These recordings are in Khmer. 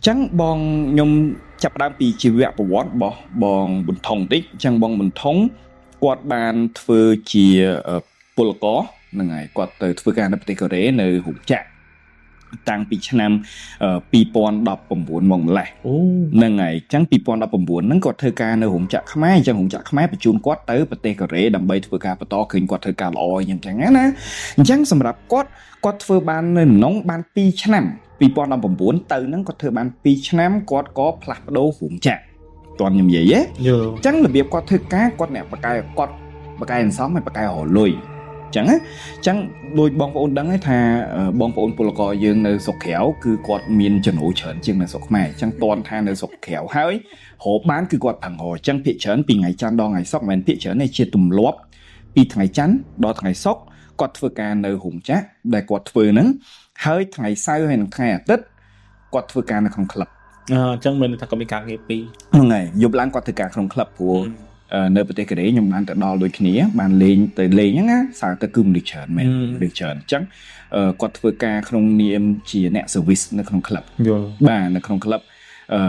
ចឹងបងខ្ញុំចាប់ផ្ដើមពីជីវប្រវត្តិរបស់បងប៊ុនថុងតិចអញ្ចឹងបងប៊ុនថុងគាត់បានធ្វើជាពលករហ្នឹងហើយគាត់ទៅធ្វើការនៅប្រទេសកូរ៉េនៅរោងចក្រតាំងពីឆ្នាំ2019មកម្លេះ អូ ហ្នឹងហើយអញ្ចឹង2019ហ្នឹងគាត់ធ្វើការនៅរោងចក្រខ្មែរអញ្ចឹងរោងចក្រខ្មែរបញ្ជូនគាត់ទៅប្រទេសកូរ៉េដើម្បីធ្វើការបន្តឃើញគាត់ធ្វើការល្អអញ្ចឹងណាអញ្ចឹងសម្រាប់គាត់គាត់ធ្វើបាននៅក្នុងបាន2ឆ្នាំ2019ទៅហ្នឹងគាត់ធ្វើបាន2ឆ្នាំគាត់ក៏ផ្លាស់ប្ដូររោងចក្រតន់ខ្ញុំនិយាយទេ យល់ អញ្ចឹងរបៀបគាត់ធ្វើការគាត់អ្នកបកកែគាត់បកកែអន្សំហើយបកកែរលុយអញ្ចឹងណាអញ្ចឹងដូចបងប្អូនដឹងហើយថាបងប្អូនពលករយើងនៅស្រុកក្រៅគឺគាត់មានចំណូលច្រើនជាងនៅស្រុកខ្មែរអញ្ចឹងតន់ថានៅស្រុកក្រៅហើយរកបានគឺគាត់ប្រឹងរកអញ្ចឹងភាគច្រើនពីថ្ងៃច័ន្ទដល់ថ្ងៃសុក្រមិនមែនភាគច្រើនទេជាទម្លាប់ពីថ្ងៃច័ន្ទដល់ថ្ងៃសុក្រគាត់ធ្វើការនៅរោងចក្រដែលគាត់ធ្វើហ្នឹងហើយថ្ងៃសៅរ៍ហើយនិងថ្ងៃអាទិត្យគាត់ធ្វើការនៅក្នុងក្លឹប អញ្ចឹងមានន័យថាគាត់មានការងារពីរ ហ្នឹងហើយយប់ឡើងគាត់ធ្វើការក្នុងក្លឹបព្រោះនៅប្រទេសកូរ៉េខ្ញុំបានទៅដល់ដូចគ្នាបានលេងទៅលេងហ្នឹងណាសៅរ៍ទៅគឺមនុស្សច្រើនមែនមនុស្សច្រើនអញ្ចឹងគាត់ធ្វើការក្នុងនាមជាអ្នក service នៅក្នុងក្លឹប យល់ បាទនៅក្នុងក្លឹបអឺ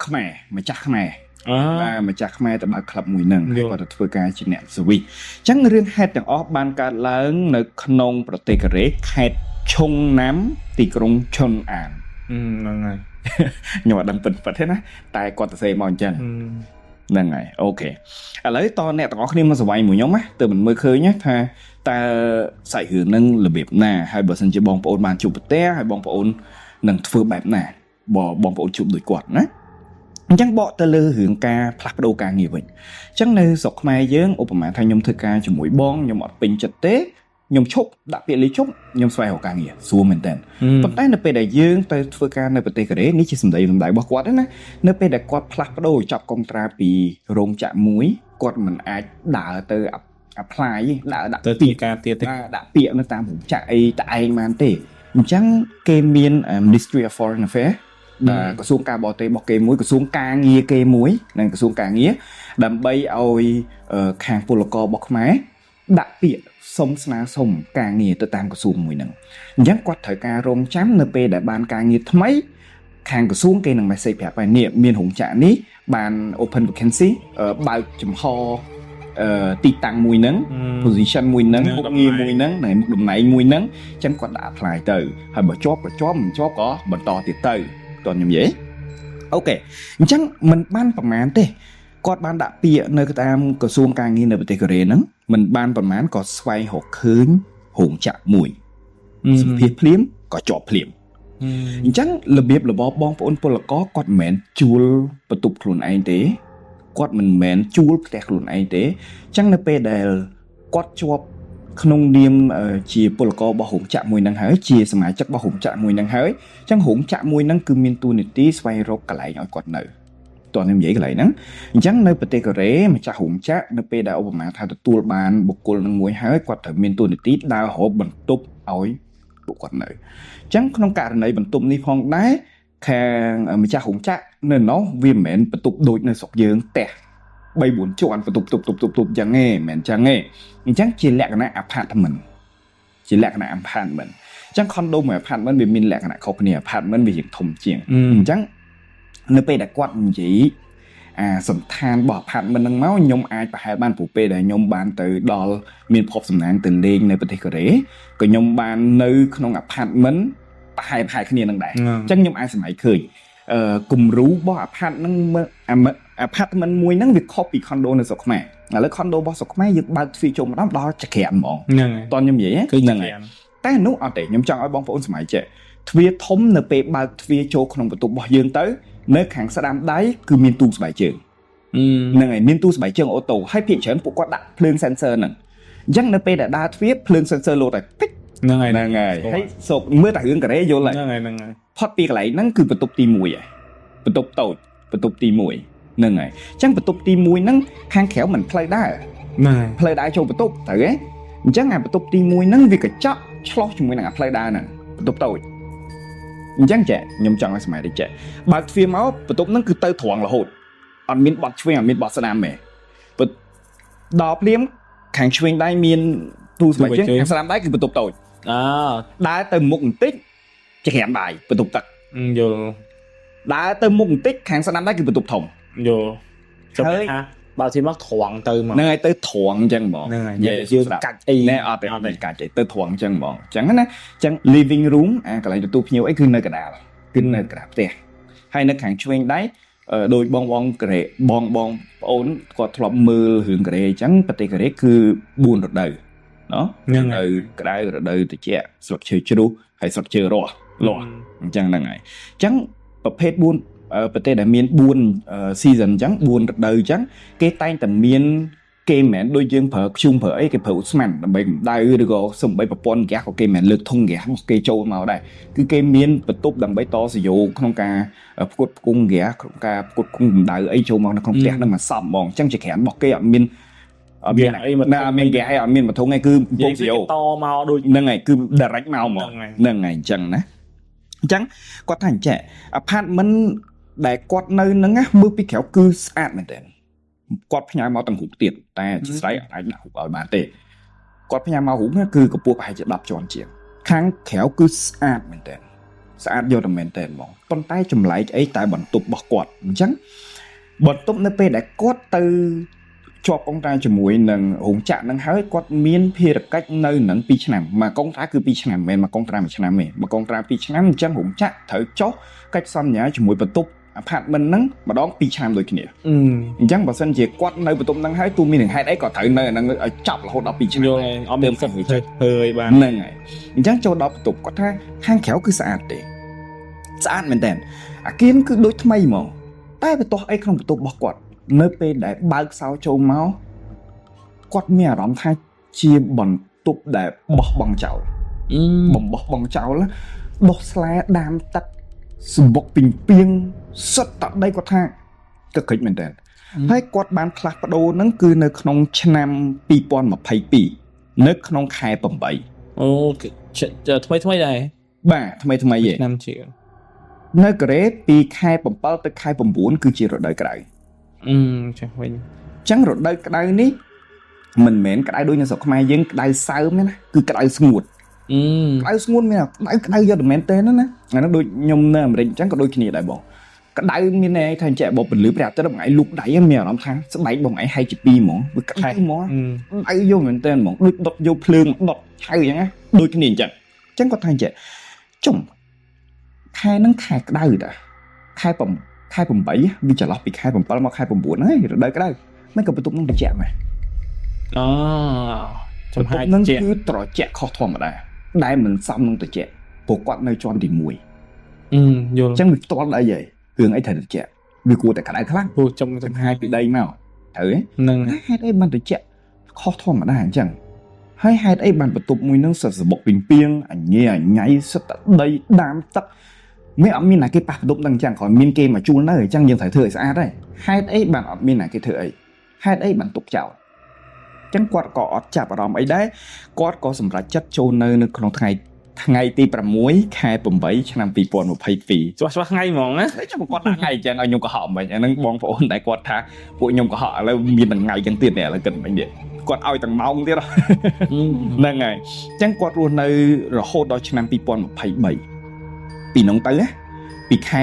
ខ្មែរម្ចាស់ខ្មែរ អើ បាទម្ចាស់ខ្មែរទៅបើកក្លឹបមួយហ្នឹង យល់ គាត់ទៅធ្វើការជាអ្នក service អញ្ចឹងរឿងហេតុទាំងអស់បានកើតឡើងនៅក្នុងប្រទេសកូរ៉េខេត្តឆុងណាំទីក្រុងឈុនអាន ហ្នឹងហើយ ខ្ញុំអត់ដឹងពិតពិតទេណាតែគាត់ទៅសេមកអញ្ចឹង ហ្នឹងហើយ OK ឥឡូវតអ្នកទាំងអស់គ្នាមកស្វែងមួយខ្ញុំណាទើបមិនមើលឃើញណាថាតើសាច់រឿងហ្នឹងរបៀបណាហើយបើសិនជាបងប្អូនបានជួបប្រទះហើយបងប្អូននឹងធ្វើបែបណាបើបងប្អូនជួបដូចគាត់ណាអញ្ចឹងបកទៅលើរឿងការផ្លាស់ប្ដូរការងារវិញអញ្ចឹងនៅស្រុកខ្មែរយើងឧបមាថាខ្ញុំធ្វើការជាមួយបងខ្ញុំអត់ពេញចិត្តទេខ្ញុំឈប់ដាក់ពាក្យលាឈប់ខ្ញុំស្វែងរកការងារស្រួលមែនតើ ប៉ុន្តែនៅពេលដែលយើងទៅធ្វើការនៅប្រទេសកូរ៉េនេះជាសម្ដីសម្ដៅរបស់គាត់ទេណានៅពេលដែលគាត់ផ្លាស់ប្ដូរចាប់កុងត្រាពីរោងចក្រមួយគាត់មិនអាចដើរទៅ apply ទេដើរដាក់ ទៅទីការទៀតទេ បាទដាក់ពាក្យនៅតាមរោងចក្រអីតែឯងបានទេអញ្ចឹងគេមាន Ministry of Foreign Affairs បាទក្រសួងការបរទេសរបស់គេមួយក្រសួងការងារគេមួយនិងក្រសួងការងារដើម្បីឲ្យខាងពលកររបស់ខ្មែរដាក់ពាក្យសុំស្នើសុំការងារទៅតាមក្រសួងមួយហ្នឹងអញ្ចឹងគាត់ត្រូវការរងចាំនៅពេលដែលបានការងារថ្មីខាងក្រសួងគេនឹង message ប្រាប់ហើយនេះមានរោងចក្រនេះបាន open vacancy បើកចំហទីតាំងមួយហ្នឹង position មួយហ្នឹងមុខងារមួយហ្នឹងណែមុខតំណែងមួយហ្នឹងអញ្ចឹងគាត់ដាក់ apply ទៅហើយបើជាប់ក៏ជាប់មិនជាប់ក៏បន្តទៀតទៅតើខ្ញុំនិយាយ OK អញ្ចឹងមិនបានប្រមាណទេគាត់បានដាក់ពាក្យនៅតាមក្រសួងការងារនៅប្រទេសកូរ៉េហ្នឹងមិនបានប្រមាណក៏ស្វែងរកឃើញរោងចក្រមួយសម្ភាសភ្លាមក៏ជាប់ភ្លាមអញ្ចឹងរបៀបរបបបងប្អូនពលករគាត់មិនមែនជួលបន្ទប់ខ្លួនឯងទេគាត់មិនមែនជួលផ្ទះខ្លួនឯងទេអញ្ចឹងនៅពេលដែលគាត់ជាប់ក្នុងនាមជាពលកររបស់រោងចក្រមួយហ្នឹងហើយជាសមាជិករបស់រោងចក្រមួយហ្នឹងហើយអញ្ចឹងរោងចក្រមួយហ្នឹងគឺមានតួនាទីស្វែងរកកន្លែងឲ្យគាត់នៅតោះខ្ញុំនិយាយកន្លែងហ្នឹងអញ្ចឹងនៅប្រទេសកូរ៉េម្ចាស់រោងចក្រនៅពេលដែលឧបមាថាទទួលបានបុគ្គលនឹងមួយហើយគាត់ត្រូវមានតួនាទីដើររកបន្ទប់ឲ្យពួកគាត់នៅអញ្ចឹងក្នុងករណីបន្ទប់នេះផងដែរខាងម្ចាស់រោងចក្រនៅនោះវាមិនមែនបន្ទប់ដូចនៅស្រុកយើងផ្ទះ3 4ជាន់បន្ទប់ទប់ទប់ទប់ទប់អញ្ចឹងទេមិនមែនអញ្ចឹងទេអញ្ចឹងជាលក្ខណៈ apartment ជាលក្ខណៈ apartment អញ្ចឹង condo មួយ apartment វាមានលក្ខណៈខុសគ្នា apartment វារៀងធំជាងអញ្ចឹងនៅពេលដែលគាត់និយាយអាសន្តានរបស់ apartment ហ្នឹងមកខ្ញុំអាចប្រហែលបានព្រោះពេលដែលខ្ញុំបានទៅដល់មានភពសំណាងទៅលេងនៅប្រទេសកូរ៉េក៏ខ្ញុំបាននៅក្នុង apartment ប្រហែលប្រហែលគ្នានឹងដែរអញ្ចឹងខ្ញុំអាចសម័យឃើញគំរូរបស់ apartment ហ្នឹង apartment មួយហ្នឹងវាខុសពី condo នៅស្រុកខ្មែរឥឡូវ condo របស់ស្រុកខ្មែរយើងបើកទ្វារចូលម្ដងដល់ចក្រានហ្មង ហ្នឹងហើយ តោះខ្ញុំនិយាយ គឺ ហ្នឹងហើយតែនោះអត់ទេខ្ញុំចង់ឲ្យបងប្អូនសម័យចេះទ្វារធំនៅពេលបើកទ្វារចូលក្នុងបន្ទប់របស់យើងទៅនៅខាងស្ដាំដៃគឺមានទូស្បែកជើងហ្នឹងហើយមានទូស្បែកជើង auto ហើយភាគច្រើនពួកគាត់ដាក់ភ្លើង sensor ហ្នឹងអញ្ចឹងនៅពេលដែលដើរទ្វារភ្លើង sensor លោតតែពិច ហ្នឹងហើយ ហ្នឹងហើយហើយសូកមើលតែរឿងកូរ៉េយល់ហើយ ហ្នឹងហើយហ្នឹងហើយ ផុតពីកន្លែងហ្នឹងគឺបន្ទប់ទី1ហើយបន្ទប់តូចបន្ទប់ទី1ហ្នឹងហើយអញ្ចឹងបន្ទប់ទី1ហ្នឹងខាងក្រៅមិនផ្លូវដើរ ហ្នឹងហើយ ផ្លូវដើរចូលបន្ទប់ត្រូវទេអញ្ចឹងអាបន្ទប់ទី1ហ្នឹងវាកញ្ចក់ឆ្លោះជាមួយនឹងអាផ្លូវដើរហ្នឹងបន្ទប់តូចអញ្ចឹងចេះខ្ញុំចង់ឲ្យសម័យនេះចេះបើកទ្វារមកបន្ទប់ហ្នឹងគឺទៅត្រង់រហូតអត់មានបត់ឆ្វេងអត់មានបត់ស្ដាំទេបន្ដល់ភ្លាមខាងឆ្វេងដៃមានទូស្បែកជើងខាងស្ដាំដៃគឺបន្ទប់តូច អើ ដើរទៅមុខបន្តិចចក្រានបាយបន្ទប់ទឹក យល់ ដើរទៅមុខបន្តិចខាងស្ដាំដៃគឺបន្ទប់ធំ យល់ចាំ ហើយ ថាបើទីមកត្រង់ទៅមក ហ្នឹងហើយទៅត្រង់អញ្ចឹងហ្មង ហ្នឹងហើយ និយាយ យើង ស្ដាប់ កាច់អី ណែអត់ទេអត់ទេកាច់ទេទៅត្រង់អញ្ចឹងហ្មងអញ្ចឹងណាអញ្ចឹង living room អាកន្លែងទទួលភ្ញៀវអីគឺនៅកណ្ដាលគឺនៅកណ្ដាលផ្ទះហើយនៅខាងឆ្វេងដៃដូចបងបងកូរ៉េបងបងប្អូនគាត់ធ្លាប់មើលរឿងកូរ៉េអញ្ចឹងប្រទេសកូរ៉េគឺ4រដូវណោះ ហ្នឹងហើយ រដូវក្តៅរដូវត្រជាក់ស្លឹកឈើជ្រុះហើយស្លឹកឈើរាស់លាស់អញ្ចឹងហ្នឹងហើយអញ្ចឹងប្រភេទ4ប្រទេសដែលមាន4 season អញ្ចឹង4រដូវអញ្ចឹងគេតែងតែមានគេមិនមែនដូចយើងប្រើធ្យូងប្រើអីគេប្រើឧស្ម័នដើម្បីកម្ដៅឬក៏សំបីប្រព័ន្ធហ្គាសក៏គេមិនមែនលើកធុងហ្គាសមកគេចូលមកដែរគឺគេមានបន្ទប់ដើម្បីតសយោក្នុងការផ្គត់ផ្គង់ហ្គាសក្នុងការផ្គត់ផ្គង់កម្ដៅអីចូលមកនៅក្នុងផ្ទះហ្នឹងមកសពហ្មងអញ្ចឹងជាក្រានរបស់គេអត់មានអត់មាន ហ្គាសអីមក ណាអត់មានហ្គាសអីអត់មានបធុងអីគឺ និយាយ ពងសយោ តមកដូច ហ្នឹងហើយគឺ direct មកហ្មង ហ្នឹងហើយ ហ្នឹងហើយអញ្ចឹងណាអញ្ចឹងគាត់ថាអញ្ចេះ apartment ដែលគាត់នៅហ្នឹងណាមើលពីក្រៅគឺស្អាតមែនទែនគាត់ផ្ញើមកទាំងរូបទៀតតែអធិស្ឋានអត់អាចដាក់រូបឲ្យបានទេគាត់ផ្ញើមករូបហ្នឹងគឺកម្ពស់ប្រហែលជា10ជាន់ជាងខាងក្រៅគឺស្អាតមែនទែនស្អាតយកតែមែនទែនហ្មងប៉ុន្តែចម្លែកអីតែបន្ទប់របស់គាត់អញ្ចឹងបន្ទប់នៅពេលដែលគាត់ទៅជាប់កុងត្រាជាមួយនឹងរោងចក្រហ្នឹងហើយគាត់មានភារកិច្ចនៅនឹង2ឆ្នាំមួយកុងត្រាគឺ2ឆ្នាំមិនមែនមួយកុងត្រា1ឆ្នាំទេមួយកុងត្រា2ឆ្នាំអញ្ចឹងរោងចក្រត្រូវចុះកិច្ចសន្យាជាមួយបន្ទប់ apartment ហ្នឹងម្ដង2ឆ្នាំដូចគ្នា អឺ អញ្ចឹងបើសិនជាគាត់នៅបន្ទប់ហ្នឹងហើយទូមាននឹងហេតុអីក៏ត្រូវនៅអាហ្នឹងឲ្យចប់រហូតដល់2ឆ្នាំ យល់ហើយអត់មានសិទ្ធិធ្វើអីបាន ហ្នឹងហើយអញ្ចឹងចូលដល់បន្ទប់គាត់ថាខាងក្រៅគឺស្អាតទេស្អាតមែនតើអាគារគឺដូចថ្មីហ្មងតែបន្ទាស់អីក្នុងបន្ទប់របស់គាត់នៅពេលដែលបើកសោចូលមកគាត់មានអារម្មណ៍ថាជាបន្ទប់ដែលបោះបង់ចោល អឺ បំបោះបង់ចោលណាដុះស្លែដាមទឹកសម្បុកពីងពីងសុទ្ធតដីគាត់ថាកក្រិចមែនតើហើយគាត់បានផ្លាស់ប្ដូរហ្នឹងគឺនៅក្នុងឆ្នាំ2022នៅក្នុងខែ8 អូគេថ្មីថ្មីដែរ បាទថ្មីថ្មីឯង ឆ្នាំជាង នៅកូរ៉េពីខែ7ទៅខែ9គឺជារដូវក្តៅ អឺចាស់វិញ អញ្ចឹងរដូវក្តៅនេះមិនមែនក្តៅដូចនៅស្រុកខ្មែរយើងក្តៅសើមទេណាគឺក្តៅស្ងួត អឺ ក្តៅស្ងួតមានក្តៅក្តៅយកតែមែនទេណាណាអានោះដូចខ្ញុំនៅអាមេរិកអញ្ចឹងក៏ដូចគ្នាដែរបងក្តៅមានន័យថាអញ្ចឹងបើពលឺព្រះអាទិត្យបងឯងលូកដៃមានអារម្មណ៍ថាស្បែកបងឯងហែកជាពីរហ្មងវាក្តៅហ្មង អឺ ដៅយកមែនតើហ្មងដូចដុតយកភ្លើងដុតឆៅអញ្ចឹងណាដូចគ្នាអញ្ចឹងអញ្ចឹងគាត់ថាអញ្ចឹងចុំខែហ្នឹងខែក្តៅតាខែ8ខែ8វាចន្លោះពីខែ7មកខែ9ហ្នឹងឯងរដូវក្តៅមិនក៏បន្ទប់ហ្នឹងត្រជាក់មែន អូចំ បន្ទ ហាយ ជា ប់ហ្នឹងគឺត្រជាក់ខុសធម្មតាដែលមិនសមនឹងត្រជាក់ព្រោះគាត់នៅជាន់ទី1អ អឺយល់ ញ្ចឹងវាផ្ទាល់ដីហើយរឿងអីត្រូវត្រជាក់វាគួរតែក្តៅខ្លាំង ពូចំ ចំហាយពីដីមកត្រូវទេ ហ្នឹង តែហេតុអីបានត្រជាក់ខុសធម្មតាអញ្ចឹងហើយហេតុអីបានបន្ទប់មួយហ្នឹងសិតសបុកពីងពីងអញែអញ៉ៃសិតតែដីដាមទឹកមានអត់មានណាគេប៉ះបន្ទប់ហ្នឹងអញ្ចឹងគ្រាន់មានគេមកជួលនៅអញ្ចឹងយើងត្រូវធ្វើឲ្យស្អាតហើយហេតុអីបានអត់មានណាគេធ្វើអីហេតុអីបានទុកចោលអញ្ចឹងគាត់ក៏អត់ចាប់អារម្មណ៍អីដែរគាត់ក៏សម្រេចចិត្តចូលនៅនៅក្នុងថ្ងៃថ្ងៃទី6ខែ8ឆ្នាំ2022 ច្បាស់ច្បាស់ថ្ងៃហ្មងណា តែចាំគាត់ដាក់ថ្ងៃអញ្ចឹងឲ្យខ្ញុំកុហកមិញអាហ្នឹងបងប្អូនតែគាត់ថាពួកខ្ញុំកុហកឥឡូវមានមួយថ្ងៃអញ្ចឹងទៀតនេះឥឡូវគិតមិញនេះគាត់ឲ្យទាំងម៉ោងទៀតហ្នឹងហើយអញ្ចឹងគាត់រស់នៅរហូតដល់ឆ្នាំ2023ពីនោះទៅណាពីខែ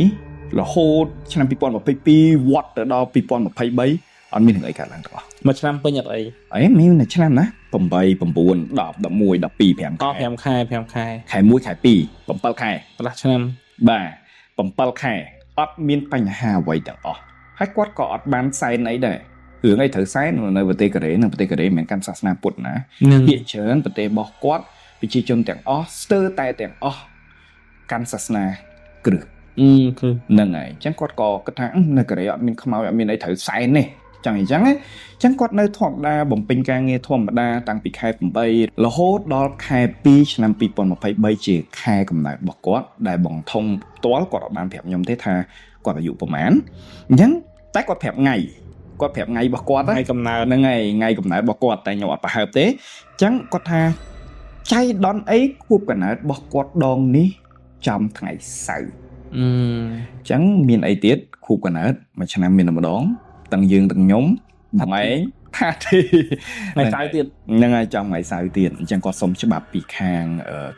8រហូតឆ្នាំ2022វត្តទៅដល់2023អត់មានរឿងអីកើតឡើងទាំងអស់ មួយឆ្នាំពេញអត់អី អីមានតែឆ្នាំណា8 9 10 11 12 5 អ ខែ 5ខែ5ខែ ខែ1ខែ2 7ខែ កន្លះឆ្នាំ បាទ7ខែអត់មានបញ្ហាអ្វីទាំងអស់ហើយគាត់ក៏អត់បានសែនអីដែររឿងអីត្រូវសែននៅប្រទេសកូរ៉េនៅប្រទេសកូរ៉េមិនមែនកាន់សាសនាពុទ្ធណា ហ្នឹង ភាគច្រើនប្រទេសរបស់គាត់ប្រជាជនទាំងអស់ស្ទើរតែទាំងអស់កាន់សាសនាគ្រឹះ អឺគឺ ហ្នឹងហើយអញ្ចឹងគាត់ក៏គិតថាអឺនៅកូរ៉េអត់មានខ្មោចអត់មានអីត្រូវសែនទេចឹងអញ្ចឹងណាអញ្ចឹងគាត់នៅធម្មតាបំពេញការងារធម្មតាតាំងពីខែ8រហូតដល់ខែ2ឆ្នាំ2023ជាខែកំណើតរបស់គាត់ដែលបងធំផ្ទាល់គាត់អត់បានប្រាប់ខ្ញុំទេថាគាត់អាយុប្រហែលអញ្ចឹងតែគាត់ប្រាប់ថ្ងៃគាត់ប្រាប់ថ្ងៃរបស់គាត់ណា ថ្ងៃកំណើត ហ្នឹងហើយថ្ងៃកំណើតរបស់គាត់តែខ្ញុំអត់ប្រហើបទេអញ្ចឹងគាត់ថាចៃដន្យអីខួបកំណើតរបស់គាត់ដងនេះចំថ្ងៃសៅរ៍ អឺ អញ្ចឹងមានអីទៀតខួបកំណើតមួយឆ្នាំមានតែម្ដងទាំងយើងទាំងខ្ញុំបងឯង ថាទេ ថ្ងៃសៅរ៍ទៀត ហ្នឹងហើយចំថ្ងៃសៅរ៍ទៀតអញ្ចឹងគាត់សុំច្បាប់ពីខាង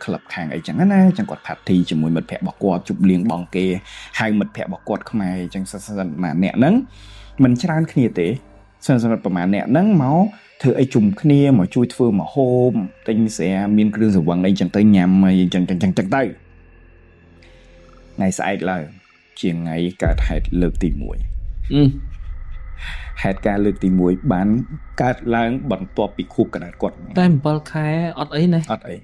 ក្លឹបខាងអីចឹងណាអញ្ចឹងគាត់ party ជាមួយមិត្តភ័ក្តិរបស់គាត់ជប់លៀងបងគេហៅមិត្តភ័ក្តិរបស់គាត់ខ្មែរអញ្ចឹងសិសិនមួយអ្នកហ្នឹងមិនច្រើនគ្នាទេសិនសម្រាប់ប្រហែលអ្នកហ្នឹងមកធ្វើអីជុំគ្នាមកជួយធ្វើម្ហូបទិញស្រាមានគ្រឿងស្រវឹងអីចឹងទៅញ៉ាំអីចឹងចឹងចឹងចឹងទៅថ្ងៃស្អែកឡើងជាថ្ងៃកើតហេតុលើកទី1 អឺ ហេតុការណ៍លើកទី1បានកើតឡើងបន្ទាប់ពីខួបកំណើតគាត់ តែ7ខែអត់អីណា អត់អី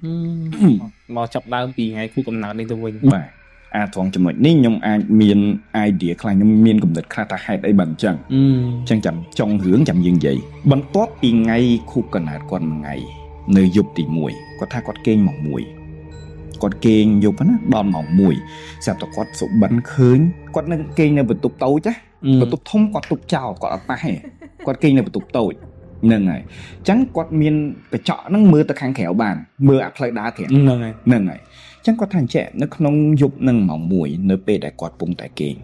មកចាប់ដើមពីថ្ងៃខួបកំណើតនេះទៅវិញ បាទអាត្រង់ចំណុចនេះខ្ញុំអាចមាន idea ខ្លះខ្ញុំមានគំនិតខ្លះថាហេតុអីបានអញ្ចឹង អឺ អញ្ចឹងចាំចុងរឿងចាំយើងនិយាយបន្ទាប់ពីថ្ងៃខួបកំណើតគាត់មួយថ្ងៃនៅយប់ទី1គាត់ថាគាត់គេងម៉ោង1គាត់គេងយប់ណាដល់ម៉ោង1ស្រាប់តែគាត់សុបិនឃើញគាត់នៅគេងនៅបន្ទប់តូចណា បន្ទប់ធំគាត់ទុកចោលគាត់អត់ប៉ះទេគាត់គេងនៅបន្ទប់តូចហ្នឹងហើយអញ្ចឹងគាត់មានកញ្ចក់ហ្នឹងមើលទៅខាងក្រៅបានមើលអាផ្លូវដើរត្រាំ ហ្នឹងហើយ ហ្នឹងហើយអញ្ចឹងគាត់ថាអញ្ចឹងនៅក្នុងយប់ហ្នឹងម៉ោង1នៅពេលដែលគាត់កំពុងតែគេង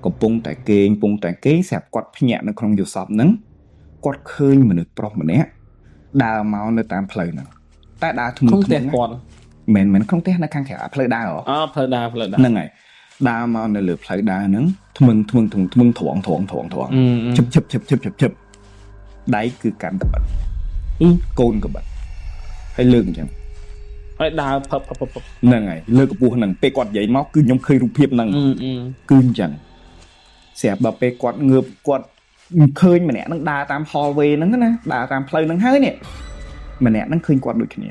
កំពុងតែគេងកំពុងតែគេងស្រាប់គាត់ភ្ញាក់នៅក្នុងយល់សពហ្នឹងគាត់ឃើញមនុស្សប្រុសម្នាក់ដើរមកនៅតាមផ្លូវហ្នឹងតែដើរធ្ងន់ ក្នុង ធ្ងរ ផ្ទះគាត់ មិនមែនក្នុងផ្ទះនៅខាងក្រៅអាផ្លូវដើរហ៎ អផ្លូវដើរផ្លូវដើរ ហ្នឹងហើយដើរមកនៅលើផ្លូវដើរហ្នឹងធ្មឹងធ្មឹងធ្មឹងធ្មឹងត្រង់ត្រង់ត្រង់ត្រង់ អឺ ឈឹបឈឹបឈឹបឈឹបឈឹបឈឹបដៃគឺកាន់កបិត អឺ កូនកបិតហើយលើកអញ្ចឹង ហើយដើរផឹបផឹបផឹប ហ្នឹងហើយលើកកម្ពស់ហ្នឹងពេលគាត់និយាយមកគឺខ្ញុំឃើញរូបភាពហ្នឹង អឺអឺ គឺអញ្ចឹងស្រាប់ដល់ពេលគាត់ងើបគាត់ឃើញម្នាក់ហ្នឹងដើរតាម hallway ហ្នឹងណាដើរតាមផ្លូវហ្នឹងហើយនេះម្នាក់ហ្នឹងឃើញគាត់ដូចគ្នា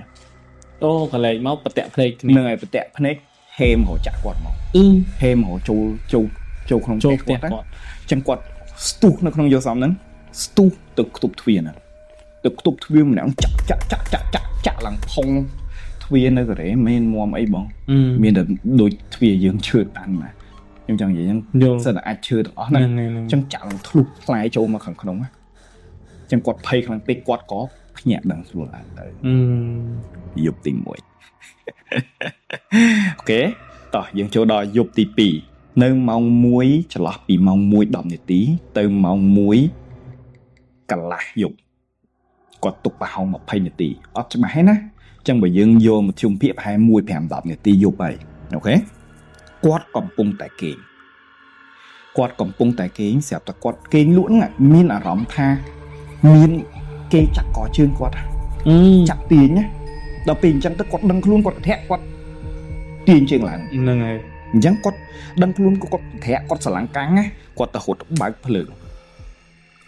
អូកន្លែងមកប្រតាក់ភ្នែកគ្នា ហ្នឹងហើយប្រតាក់ភ្នែកហេមរចាក់គាត់មក អឺ ហេមរចូលចូលចូលក្នុង ចូល ផ្ទះគាត់ ផ្ទះគាត់ ចឹងគាត់ស្ទុះនៅក្នុងយល់សំហ្នឹងស្ទុះទៅខ្ទប់ទ្វារហ្នឹងទៅខ្ទប់ទ្វារម្នាក់ចាក់ចាក់ចាក់ចាក់ចាក់ចាក់ឡើងផុងទ្វារនៅកូរ៉េមិនមាំអីបង អឺ មានតែដូចទ្វារយើងឈើតាន់ណាខ្ញុំចង់និយាយចឹង យល់ សិតតែអាចឈើទាំងអស់ហ្នឹង ហ្នឹងហើយ ចឹងចាក់ឡើងធ្លុះផ្លែចូលមកខាងក្នុងណាចឹងគាត់ភ័យខ្លាំងពេកគាត់ក៏ភ្ញាក់ដឹងខ្លួនឡើងទៅ អឺ យប់ទី1 OK តោះយើងចូលដល់យប់ទី2នៅម៉ោង1ចន្លោះពីម៉ោង1:10នាទីទៅម៉ោង1កន្លះយប់គាត់ទុកប្រហោង20នាទីអត់ច្បាស់ទេណាអញ្ចឹងបើយើងយកមធ្យមភាគប្រហែល1 5 10នាទីយប់ហើយ OK គាត់កំពុងតែគេងគាត់កំពុងតែគេងស្រាប់តែគាត់គេងលក់ហ្នឹងមានអារម្មណ៍ថាមានគេចាក់កជើងគាត់ អឺ ចាប់ទាញណាដល់ពេលអញ្ចឹងទៅគាត់ដឹងខ្លួនគាត់ធាក់គាត់ទាញជើងឡើង ហ្នឹងហើយ អញ្ចឹងគាត់ដឹងខ្លួនគាត់ធាក់គាត់ស្រឡាំងកាំងណាគាត់ទៅរត់បើកភ្លើង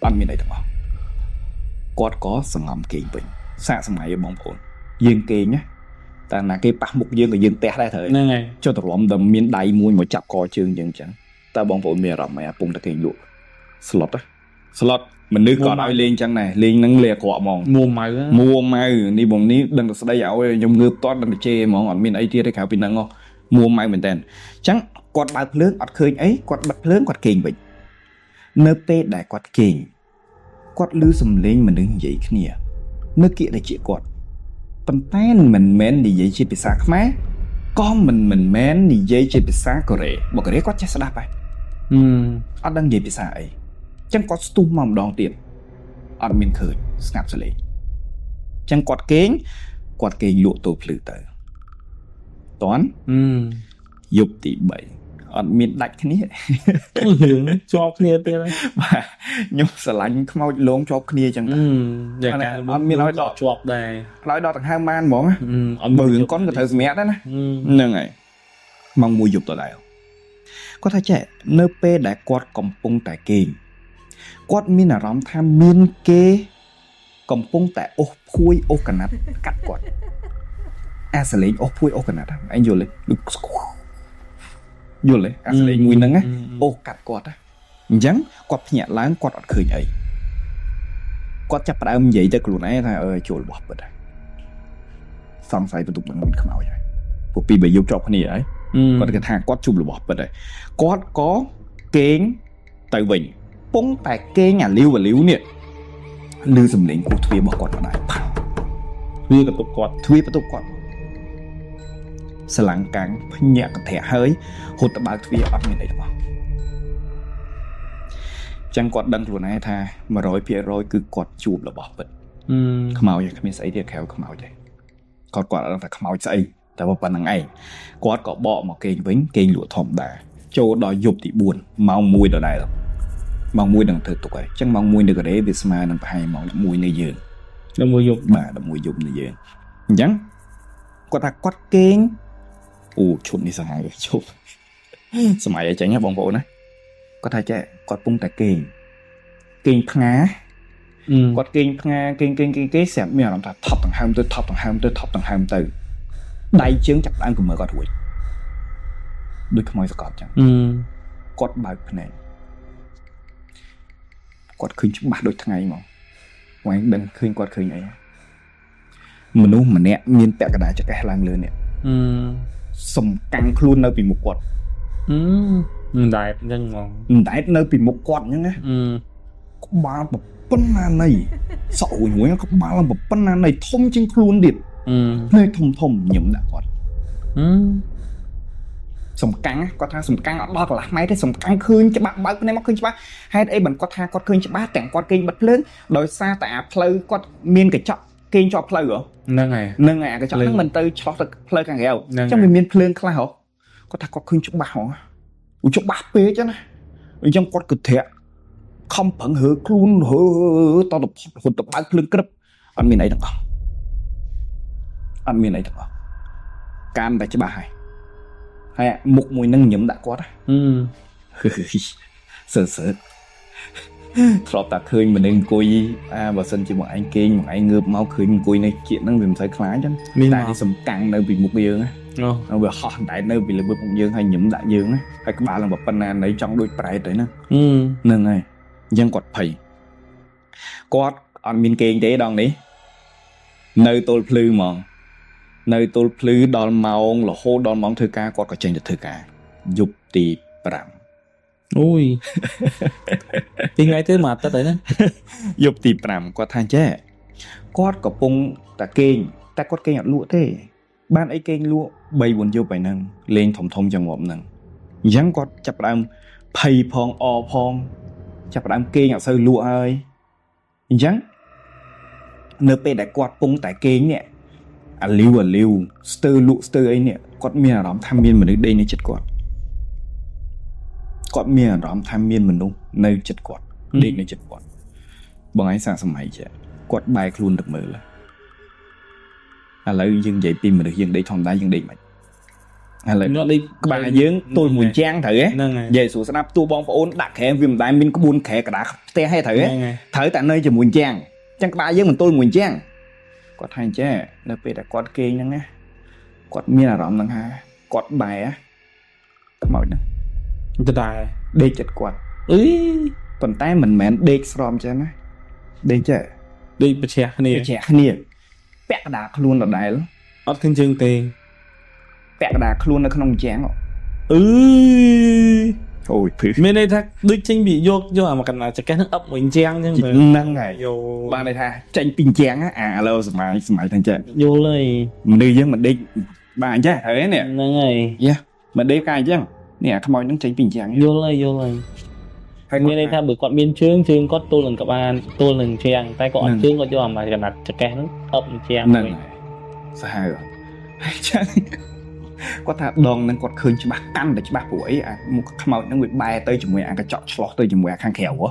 អត់មានអីទាំងអស់គាត់ក៏សងំគេងវិញសាកសម័យបងប្អូនយើងគេងណាតែណាគេប៉ះមុខយើងក៏យើងទះដែរត្រូវ ហ្នឹងហើយ ចុះទរំដល់មានដៃមួយមកចាប់កជើងយើងអញ្ចឹងតើបងប្អូនមានអារម្មណ៍ម៉េចអាពុំតែគេងលក់ស្លុតស្លុតមនុស្សគាត់ឲ្យលេងអញ្ចឹងដែរលេងហ្នឹងលេអាក្រក់ហ្មង មួម៉ៅ មួម៉ៅនេះបងនេះដឹងតែស្ដីឲ្យខ្ញុំងើបតន់ដឹងតែជេរហ្មងអត់មានអីទៀតទេក្រៅពីហ្នឹងហ៎មួម៉ៅមែនតើអញ្ចឹងគាត់បើកភ្លើងអត់ឃើញអីគាត់បិទភ្លើងគាត់គេងវិញនៅពេលដែលគាត់គេងគាត់ឮសំឡេងមនុស្សនិយាយគ្នា នៅគៀកតិចគាត់ប៉ុន្តែមិនមែននិយាយជាភាសាខ្មែរក៏មិនមែននិយាយជាភាសាកូរ៉េបើកូរ៉េគាត់ចេះស្ដាប់ហើយ អឺ អត់ដឹងនិយាយភាសាអីអញ្ចឹងគាត់ស្ទុះមកម្ដងទៀតអត់មានឃើញស្ងាត់សលេងអញ្ចឹងគាត់គេងគាត់គេងលក់ទល់ភ្លឺទៅតន់ អឺ យប់ទី3អត់មានដាច់គ្នា រឿងជាប់គ្នាទៀតហើយ បាទខ្ញុំស្រឡាញ់ខ្មោចលងជាប់គ្នាអញ្ចឹង អឺយ៉ាងការ អត់មានឲ្យដក ជាប់ដែរ ឡើយដល់ដង្ហើមបានហ្មងណា អឺអត់ បើរឿងកុនក៏ត្រូវសម្រាប់ដែរណា អឺ ហ្នឹងហើយម៉ោង1យប់ដដែលគាត់ថាចេះនៅពេលដែលគាត់កំពុងតែគេងគាត់មានអារម្មណ៍ថាមានគេកំពុងតែអូសភួយអូសកណាត់កាត់គាត់អាសលេងអូសភួយអូសកណាត់ហ្នឹងឯងយល់ទេយល់ទេអាសលេងមួយហ្នឹងណាអូសកាត់គាត់ណាអញ្ចឹងគាត់ភ្ញាក់ឡើងគាត់អត់ឃើញអីគាត់ចាប់ផ្ដើមនិយាយទៅខ្លួនឯងថាអើយចូលរបស់ពិតហើយសង្ស័យបន្ទប់ហ្នឹងមានខ្មោចហើយពួកពីរបីយប់ជាប់គ្នាហើយ គាត់គិតថាគាត់ជួបរបស់ពិតហើយគាត់ក៏គេងទៅវិញពងតែគេងអាលីវអាលីវនេះឮសំឡេងគោះទ្វាររបស់គាត់ម្ដាយផាំង វាកតុបគាត់ ទ្វារបន្ទប់គាត់ស្រឡាំងកាំងភ្ញាក់កន្ធាក់ហើយហត់ទៅបើកទ្វារអត់មានអីទាំងអស់ ចឹងគាត់ដឹងខ្លួនឯងថា100%គឺគាត់ជួបរបស់ពិតខ្មោចគ្មានស្អីទៀតក្រៅខ្មោចទេគាត់អត់ដឹងថាខ្មោចស្អីតែប៉ុណ្្នឹងឯងគាត់ក៏បកមកគេងវិញគេងលក់ធម្មតាចូលដល់យប់ទី4ម៉ោង1ដដែលម៉ោង1នឹងធ្វើទុកហើយចឹងម៉ោង1នៅកូរ៉េវាស្មើនឹងប្រហែលម៉ោង11នៅយើង 11យប់បាទ11យប់នៅយើងអញ្ចឹងគាត់ថាគាត់គេងអូឈុតនេះសាហាវឈប់សម័យអីចឹងណាបងប្អូនណាគាត់ថាចេះគាត់ពុំតែគេងផ្ងាគាត់គេងផ្ងាគេងគេងគេងស្រាប់មានអារម្មណ៍ថាថប់ដង្ហើមទៅថប់ដង្ហើមទៅថប់ដង្ហើមទៅដៃជើងចាប់ដើមកមើលគាត់រួចដូចខ្មោចសកត់ចឹងគាត់បើកភ្នែកគាត់ឃើញច្បាស់ដូចថ្ងៃហ្មងបងឯងដឹងឃើញគាត់ឃើញអីមនុស្សម្នាក់មានពាក់កណ្ដាលចង្កេះឡើងលើនេះសំកាំងខ្លួននៅពីមុខគាត់មិនដែតអញ្ចឹងហ្មងមិនដែតនៅពីមុខគាត់អញ្ចឹងណាក្បាលប៉ុណ្ណាណីសក់រួយៗក្បាលប៉ុណ្ណាណីធំជាងខ្លួនទៀតភ្នែកធំធំញឹមដាក់គាត់សំកាំងគាត់ថាសំកាំងអត់ដល់កន្លះម៉ែត្រទេសំកាំងឃើញច្បាស់បើកភ្នែកមកឃើញច្បាស់ហេតុអីមិនគាត់ថាគាត់ឃើញច្បាស់ទាំងគាត់គេងបិទភ្លើងដោយសារតែអាផ្លូវគាត់មានកញ្ចក់គេងជាប់ផ្លូវហ៎ហ្នឹងហើយហ្នឹងហើយអាកញ្ចក់ហ្នឹងមិនទៅឆ្លោះទៅផ្លូវខាងក្រៅអញ្ចឹងវាមានភ្លើងខ្លះហ៎គាត់ថាគាត់ឃើញច្បាស់ហ៎ច្បាស់ពេកណាអញ្ចឹងគាត់គឺធាក់ខំប្រឹងរើខ្លួនរើតទៅផុតរហូតទៅបើកភ្លើងក្រឹបអត់មានអីទាំងអស់អត់មានអីទាំងអស់កាន់តែច្បាស់ហើយហើយមុខមួយនឹងញឹមដាក់គាត់សើសើធ្លាប់តែឃើញមនុស្សអង្គុយអាបើសិនជាមកឯងគេងមកឯងងើបមកឃើញអង្គុយនៅជៀកហ្នឹងវាមិនសូវខ្លាចចឹងតែសំកាំងនៅពីមុខយើងណាវាហោះតែនៅពីលើមុខយើងហើយញឹមដាក់យើងណាហើយក្បាលនឹងប៉ុណ្ណាណីចង់ដូចប្រែតទៅហ្នឹងហ្នឹងហើយអញ្ចឹងគាត់ភ័យគាត់អត់មានគេងទេដងនេះនៅទល់ភ្លឺហ្មងនៅទល់ភ្លឺដល់ម៉ោងរហូតដល់ម៉ោងធ្វើការគាត់ក៏ចេញទៅធ្វើការយប់ទី5អូយពីថ្ងៃទៅមួយអាទិត្យហើយណាយប់ទី5គាត់ថាចេះគាត់កំពុងតែគេងតែគាត់គេងអត់លក់ទេបានអីគេងលក់3 4យប់ហើយហ្នឹងលេងធំធំចង្វប់ហ្នឹងអញ្ចឹងគាត់ចាប់ផ្ដើមភ័យផងអផងចាប់ផ្ដើមគេងអត់សូវលក់ហើយអញ្ចឹងនៅពេលដែលគាត់ពងតែគេងនេះអាលីវស្ទើលក់ស្ទើអីនេះគាត់មានអារម្មណ៍ថាមានមនុស្សដេកនៅចិត្តគាត់គាត់មានអារម្មណ៍ថាមានមនុស្សនៅចិត្តគាត់ដេកនៅចិត្តគាត់បងឯងសាកសម័យចេះគាត់បែរខ្លួនទៅមើលឥឡូវយើងនិយាយពីមនុស្សយើងដេកធម្មតាយើងដេកមិនឥឡូវក្បាលយើងទល់មួយជាងត្រូវទេនិយាយស្រួលស្ដាប់តួបងប្អូនដាក់ក្រែវាមិនដែលមានក្បួនក្រែកដាផ្ទះទេត្រូវទេត្រូវតែនៅជាមួយជាងចឹងក្បាលយើងមិនទល់មួយជាងគាត់ថាអញ្ចឹងនៅពេលដែលគាត់គេងហ្នឹងណាគាត់មានអារម្មណ៍ហ្នឹងថាគាត់បែរខ្មោចហ្នឹងដដែលដេកចិត្តគាត់អីប៉ុន្តែមិនមែនដេកស្រោមចឹងណាដេកចេះដេកប្រឆាំងគ្នាប្រឆាំងគ្នាពាក់កណ្ដាលខ្លួនដដែលអត់ឃើញជើងទេពាក់កណ្ដាលខ្លួននៅក្នុងជាងអឺអូយភឺមានន័យថាដូចចេញពីយកអាមកកណ្ដាលចង្កេះនឹងអឹបមួយជាងចឹងហ្នឹងហើយបានន័យថាចេញពីជាងអាឥឡូវសម័យថាចេះយល់ហើយមនុស្សយើងមិនដេកបាទអញ្ចឹងហើយនេះហ្នឹងហើយយ៉ាមិនដេកកាយអញ្ចឹងនេះអាខ្មោចហ្នឹងចេញពីជាងយល់ហើយយល់ហើយហើយមានន័យថាបើគាត់មានជើងជើងគាត់ទល់នឹងក្បាលទល់នឹងជាងតែគាត់អត់ជើងគាត់យកអាមកកណ្ដាលចង្កេះហ្នឹងអឹបនឹងជាងហ្នឹងហើយសាហាវហើយចឹងគាត់ថាដងនឹងគាត់ឃើញច្បាស់កាន់តែច្បាស់ព្រោះអីអាមុខខ្មោចហ្នឹងវាបែរទៅជាមួយអាកញ្ចក់ឆ្លោះទៅជាមួយអាខាងក្រៅហ៎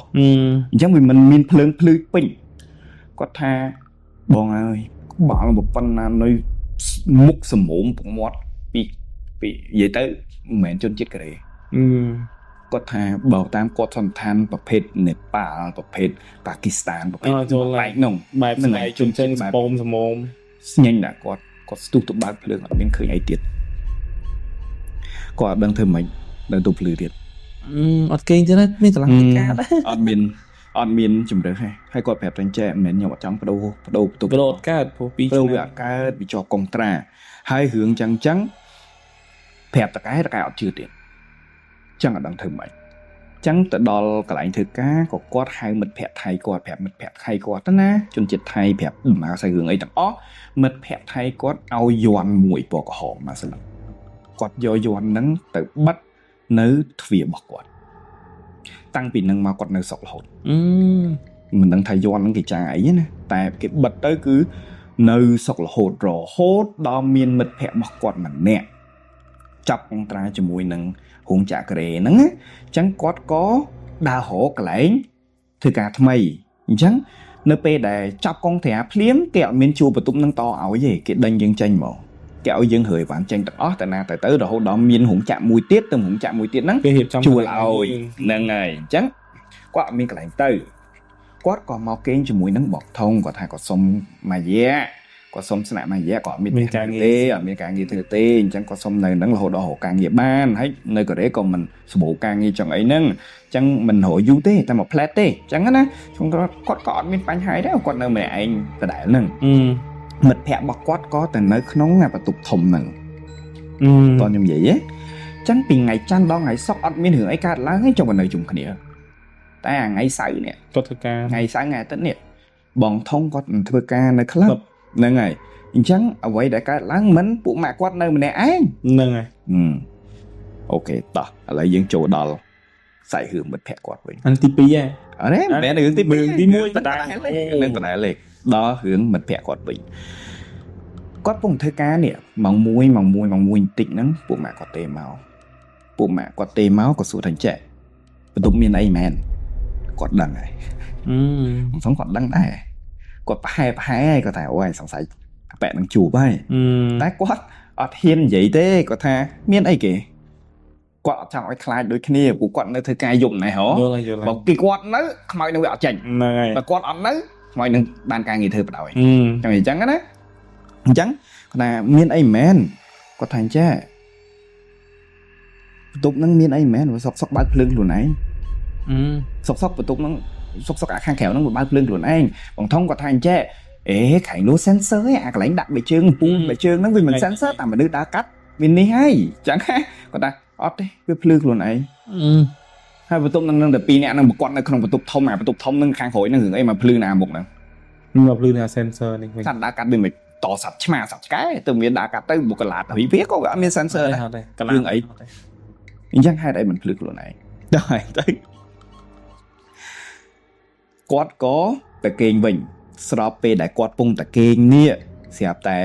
អញ្ចឹងវាមិនមានភ្លើងភ្លឺពេញគាត់ថាបងអើយក្បាលប៉ុណ្ណានៅមុខសមោមពងមាត់ពីនិយាយទៅមិនមែនជនជាតិកូរ៉េគាត់ថាបើតាមគាត់សន្តានប្រភេទនេប៉ាល់ប្រភេទប៉ាគីស្ថានប្រភេទបែបនោះបែបស្បែកជនចេញសពោមសមោមស្ញែងដាក់គាត់ស្ទុះទៅបើកភ្លើងអត់មានឃើញអីទៀតគាត់អត់ដឹងធ្វើម៉េចដឹងទៅភ្លឺទៀតអត់គេងទេណាមានកម្លាំងការដែរអត់មានជំរឿហើយហើយគាត់ប្រាប់តែចេះមិនមែនខ្ញុំអត់ចង់បដូរបន្ទប់បដូរអត់កើតព្រោះពីរវាអត់កើតវាជាប់កុងត្រាហើយរឿងចឹងចឹងប្រាប់តកែអត់ជឿទៀតចឹងអត់ដឹងធ្វើម៉េចចឹងទៅដល់កន្លែងធ្វើការក៏គាត់ហៅមិត្តភក្តិថៃគាត់ប្រាប់មិត្តភក្តិថៃគាត់ទៅណាជនជាតិថៃប្រាប់ដំណើរសាច់រឿងអីទាំងអស់មិត្តភក្តិថៃគាត់ឲ្យយ័ន្តមួយពណ៌ក្រហមមកស្លឹកគាត់យកយ័ន្តហ្នឹងទៅបិទនៅទ្វាររបស់គាត់ តាំងពីនឹងមកគាត់នៅសុករហូត អឺ មិនដឹងថាយន់ហ្នឹងគេចាអីណាតែគេបិទទៅគឺនៅសុករហូតរហូតដល់មានមិត្តភ័ក្តិរបស់គាត់ម្នាក់ចាប់កុងត្រាជាមួយនឹងរោងចក្រកូរ៉េហ្នឹងណាអញ្ចឹងគាត់ក៏ដើររកកន្លែងធ្វើការថ្មីអញ្ចឹងនៅពេលដែលចាប់កុងត្រាភ្លាមគេអត់មានជួលបន្ទប់នឹងតឲ្យទេគេដេញយើងចេញមកគេឲ្យយើងរើយបានចេញទាំងអស់តែណាទៅទៅរហូតដល់មានរោងចក្រមួយទៀតទៅរោងចក្រមួយទៀតហ្នឹង គេរៀបចំ ជួលឲ្យហ្នឹងហើយអញ្ចឹងគាត់អត់មានកន្លែងទៅគាត់ក៏មកគេងជាមួយនឹងបងថងគាត់ថាគាត់សុំមួយរយៈគាត់សុំស្នាក់មួយរយៈគាត់អត់មាន មានការងារ ទេអត់មានការងារធ្វើទេអញ្ចឹងគាត់សុំនៅហ្នឹងរហូតដល់រកការងារបានហើយនៅកូរ៉េក៏មិនសម្បូរការងារចង់អីហ្នឹងអញ្ចឹងមិនរកយូរទេតែមួយផ្លែតទេអញ្ចឹងណាខ្ញុំគាត់គាត់ក៏អត់មានបញ្ហាដែរគាត់នៅម្នាក់ឯងដដែលហ្នឹង អឺ មិត្តភ័ក្តិរបស់គាត់ក៏ទៅនៅក្នុងអាបន្ទប់ធំហ្នឹង អឺ តោះខ្ញុំនិយាយហ៎ចឹងពីថ្ងៃច័ន្ទដល់ថ្ងៃសុក្រអត់មានរឿងអីកើតឡើងទេចុះមកនៅជុំគ្នាតែអាថ្ងៃសៅរ៍នេះ គាត់ធ្វើការ ថ្ងៃសៅរ៍ថ្ងៃអាទិត្យនេះបងថងគាត់នឹងធ្វើការនៅក្លឹប ក្លឹប ហ្នឹងហើយអញ្ចឹងអ្វីដែលកើតឡើងមិនពួកម៉ាក់គាត់នៅម្នាក់ឯង ហ្នឹងហើយ ហឹម OK តោះឥឡូវយើងចូលដល់សាច់រឿងមិត្តភក្តិគាត់វិញ អានទី2ហ៎ អរេមិនមែនរឿងទី2 រឿងទី1 ដដែលនឹងដដែលលេខដល់រឿងមិត្តភក្តិគាត់វិញគាត់ពងធ្វើការនេះម៉ោង1ម៉ោង1ម៉ោង1បន្តិចហ្នឹងពួកម៉ាក់គាត់ទេមកពួកម៉ាក់គាត់ទេមកក៏សួរថាចេះបន្ទប់មានអីមែនគាត់ដឹងហើយ អឺ មិនសងគាត់ដឹងដែរគាត់ប្រហែលប្រហែលហើយគាត់ថាអូយសង្ស័យអាប៉ែនឹងជួបហើយ អឺ តែគាត់អត់ហ៊ាននិយាយទេគាត់ថាមានអីគេគាត់អត់ចង់ឲ្យខ្លាចដូចគ្នាព្រោះគាត់នៅធ្វើការយប់ណែហ៎ យល់ហើយយល់ហើយ បើគេគាត់នៅខ្មោចនឹងវាអត់ចេញ ហ្នឹងហើយ បើគាត់អត់នៅខ្មោចនឹងបានការងារធ្វើបដ ாய் អឺ ចឹងអញ្ចឹងណាអញ្ចឹងគាត់ថាមានអីមែនគាត់ថាអញ្ចេះបន្ទប់នឹងមានអីមែនសុកសុកបើកភ្លើងខ្លួនឯង អឺ សុកសុកបន្ទប់នឹងសុកសុកអាខាងក្រៅនឹងបើកភ្លើងខ្លួនឯងបងថងគាត់ថាអញ្ចេះអេក្រែងនោះ sensor ឯអាកន្លែងដាក់បេជើងពូបេជើងហ្នឹងវាមិន sensor តាមមនុស្សដើរកាត់មាននេះហើយអញ្ចឹងណាគាត់ថាអត់ទេវាភ្លឺខ្លួនឯង អឺ ហើយបន្ទប់នឹងនឹងតែពីរនាក់នឹងប្រកបនៅក្នុងបន្ទប់ធំអាបន្ទប់ធំនឹងខាងក្រោយនឹងរឿងអីមកភ្លឺណាមុខហ្នឹង មកភ្លឺនៅ sensor នេះវិញ សត្វដើរកាត់វាមិនតសត្វឆ្មាសត្វឆ្កែទៅមានដើរកាត់ទៅបុគ្គលាតហើយវាក៏វាអត់មាន sensor ដែរ អត់ទេកន្ រឿងអី អញ្ចឹងហេតុអីមិនភ្លឺខ្លួនឯងដល់ហើយទៅគាត់ក៏ទៅគេងវិញស្របពេលដែលគាត់ពងតែគេងនេះស្រាប់តែ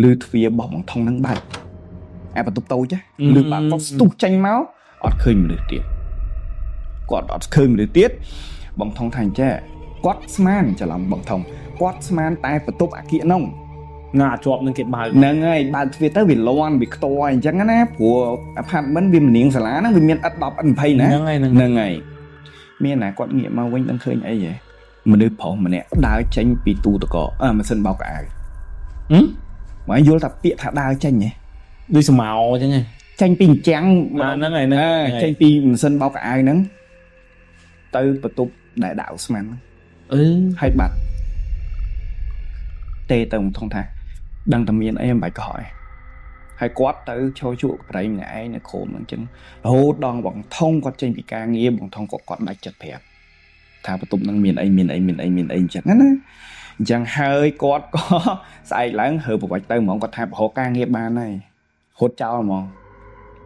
លឺទ្វារបោះបងថងហ្នឹងបាច់អាបន្ទប់តូចលឺបាក់គាត់ស្ទុះចេញមកអត់ឃើញមនុស្សទៀតគាត់អត់ឃើញមនុស្សទៀតបងថងថាអញ្ចេះគាត់ស្មានច្រឡំបងថងគាត់ស្មានតែបន្ទប់អាគៀកហ្នឹង ណាជាប់នឹងគេបើក ហ្នឹងហើយបើកទ្វារទៅវាលាន់វាខ្ទាល់អញ្ចឹងណាព្រោះ apartment វាមនាងសាលាហ្នឹងវាមានឥដ្ឋ10ឥដ្ឋ20ណា ហ្នឹងហើយហ្នឹង ហ្នឹងហើយមានណាគាត់ងាកមកវិញដឹងឃើញអីហ៎មនុស្សប្រុសម្នាក់ដើរចេញពីទូទឹកកកអឺម៉ាស៊ីនបោកខោអាវ ហឹម មកយល់ថាពាក្យថាដើរចេញហ៎ ដូចស្មោអញ្ចឹងហ៎ ចេញពីអញ្ចាំង អាហ្នឹងហើយហ្នឹង អឺចេញពីម៉ាស៊ីនបោកខោអាវហ្នឹងទៅបន្ទប់ដែលដាក់ឧស្ម័នហ្នឹង អឺ ហើយបាត់ទេទៅថងថាដឹងតែមានអីមិនបាច់កុហកឯងហើយគាត់ទៅឈរជក់ប្រៃម្នាក់ឯងនៅក្រោមហ្នឹងចឹងរហូតដល់បងថងគាត់ចេញពីការងារបងថងក៏គាត់ដាច់ចិត្តប្រាប់ថាបន្ទប់ហ្នឹងមានអីមានអីមានអីមានអីអញ្ចឹងណាអញ្ចឹងហើយគាត់ក៏ ស្អែកឡើងហើប្រវត្តិទៅហ្មងគាត់ថាប្រហោការងារបានហើយហត់ចោលហ្មង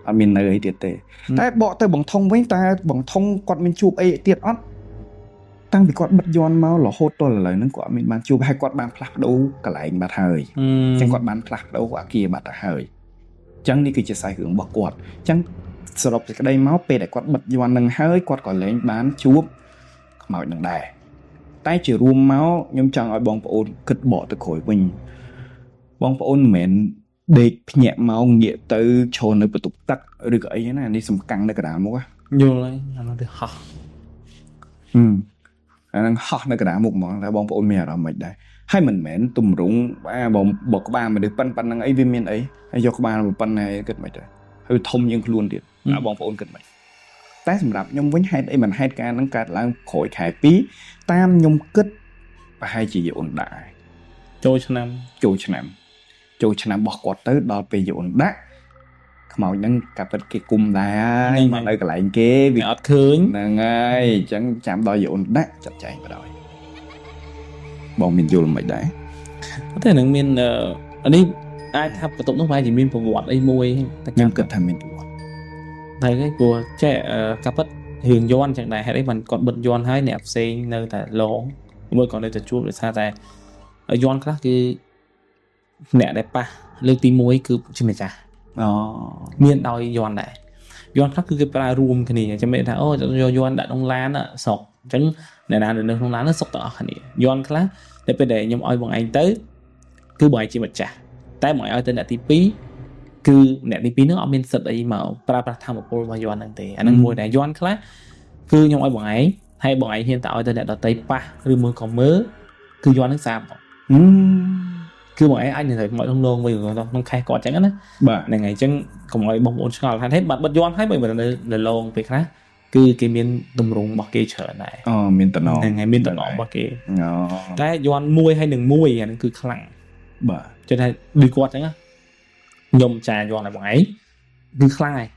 អត់មាននៅអីទៀតទេតែបកទៅបងថងវិញតើបងថងគាត់មានជួបអីទៀតអត់ តាំងពីគាត់បិទយន្តមករហូតដល់ឥឡូវហ្នឹងគាត់អត់មានបានជួបហើយគាត់បានផ្លាស់ប្ដូរកន្លែងបាត់ហើយ អឺ អញ្ចឹងគាត់បានផ្លាស់ប្ដូរអាគារបាត់ទៅហើយអញ្ចឹងនេះគឺជាសាច់រឿងរបស់គាត់អញ្ចឹងសរុបសេចក្តីមកពេលដែលគាត់បិទយន្តហ្នឹងហើយគាត់ក៏លែងបានជួបខ្មោចនឹងដែរតែជារួមមកខ្ញុំចង់ឲ្យបងប្អូនគិតបកទៅក្រោយវិញបងប្អូនមិនមែនដេកភ្ញាក់មកងាកទៅឈរនៅបន្ទប់ទឹកឬក៏អីណានេះសំកាំងនៅកណ្ដាលមុខហ៎ យល់ហើយអានោះទៅហោះ ហឹមអាហ្នឹងហោះនៅកណ្ដាលមុខហ្មងតែបងប្អូនមានអារម្មណ៍មិនដែរហើយមិនមែនទម្រង់អាបើបើក្បាលមនុស្សប៉ិនប៉ុណ្្នឹងអីវាមានអីហើយយកក្បាលមកប៉ុណ្ណាគិតមិនដែរហើយវាធំជាងខ្លួនទៀតអាបងប្អូនគិតមិនតែសម្រាប់ខ្ញុំវិញហេតុអីមិនហេតុការណ៍ហ្នឹងកើតឡើងក្រោយខែ2តាមខ្ញុំគិតប្រហែលជាយអូនដាក់ហើយ ចូលឆ្នាំ ចូលឆ្នាំចូលឆ្នាំរបស់គាត់ទៅដល់ពេលយអូនដាក់ខ្មោចហ្នឹងកាពិតគេគុំដែរហើយមកនៅកន្លែងគេវា វាអត់ឃើញ ហ្នឹងហើយអញ្ចឹងចាំដល់យអូនដាក់ចាត់ចែងបណ្ដោយបងមានយល់មិនដែរ អត់ទេនឹងមានអឺអានេះអាចថាបន្ទប់នោះប្រហែលជាមានប្រវត្តិអីមួយតែ ខ្ញុំគិតថាមានប្រវត្តិ តែគេព្រោះចេះអឺកាពិត រឿងយ័ន្តចឹងដែរហេតុអីបានគាត់បិទយ័ន្តហើយអ្នកផ្សេងនៅតែលងមួយក៏នៅតែជួបដោយសារតែយ័ន្តខ្លះគឺអ្នកដែលប៉ះលើកទី1គឺជាម្ចាស់ អូ មានដោយយ័ន្តដែរយ័ន្តខ្លះគឺគេប្រើរួមគ្នាចាំមានថាអូយកយ័ន្តដាក់ក្នុងឡានស្រុកអញ្ចឹងអ្នកណានៅក្នុងឡាននោះសុកទាំងអស់គ្នាយ័ន្តខ្លះតែពេលដែលខ្ញុំឲ្យបងឯងទៅគឺបងឯងជាម្ចាស់តែបងឯងឲ្យទៅអ្នកទី2គឺអ្នកទី2នោះអត់មានសិទ្ធអីមកប្រើប្រាស់ធម្មពលរបស់យ័ន្តហ្នឹងទេអាហ្នឹងមួយដែរយ័ន្តខ្លះគឺខ្ញុំឲ្យបងឯងហើយបងឯងហ៊ានតែឲ្យទៅអ្នកដទៃប៉ះឬមួយក៏មើលគឺយ័ន្តហ្នឹងសាបហ្មងគឺបងឯងអាចនឹងត្រូវមកក្នុងលងវិញក្នុងខេះគាត់អញ្ចឹងណា បាទ ហ្នឹងហើយអញ្ចឹងកុំឲ្យបងប្អូនឆ្ងល់ថាហេតុបាត់បិទយ័ន្តហើយបើមិននៅលងពេលខ្លះគឺគេមានទម្រង់របស់គេច្រើនដែរ អូមានតំណ ហ្នឹងហើយមានតំណរបស់គេ អូ តែយ័ន្តមួយហើយនឹងមួយអាហ្នឹងគឺខ្លាំង បាទ ចឹងថាដូចគាត់អញ្ចឹងណាខ្ញុំចាយ័ន្តឲ្យបងឯងគឺខ្លាំងហើយ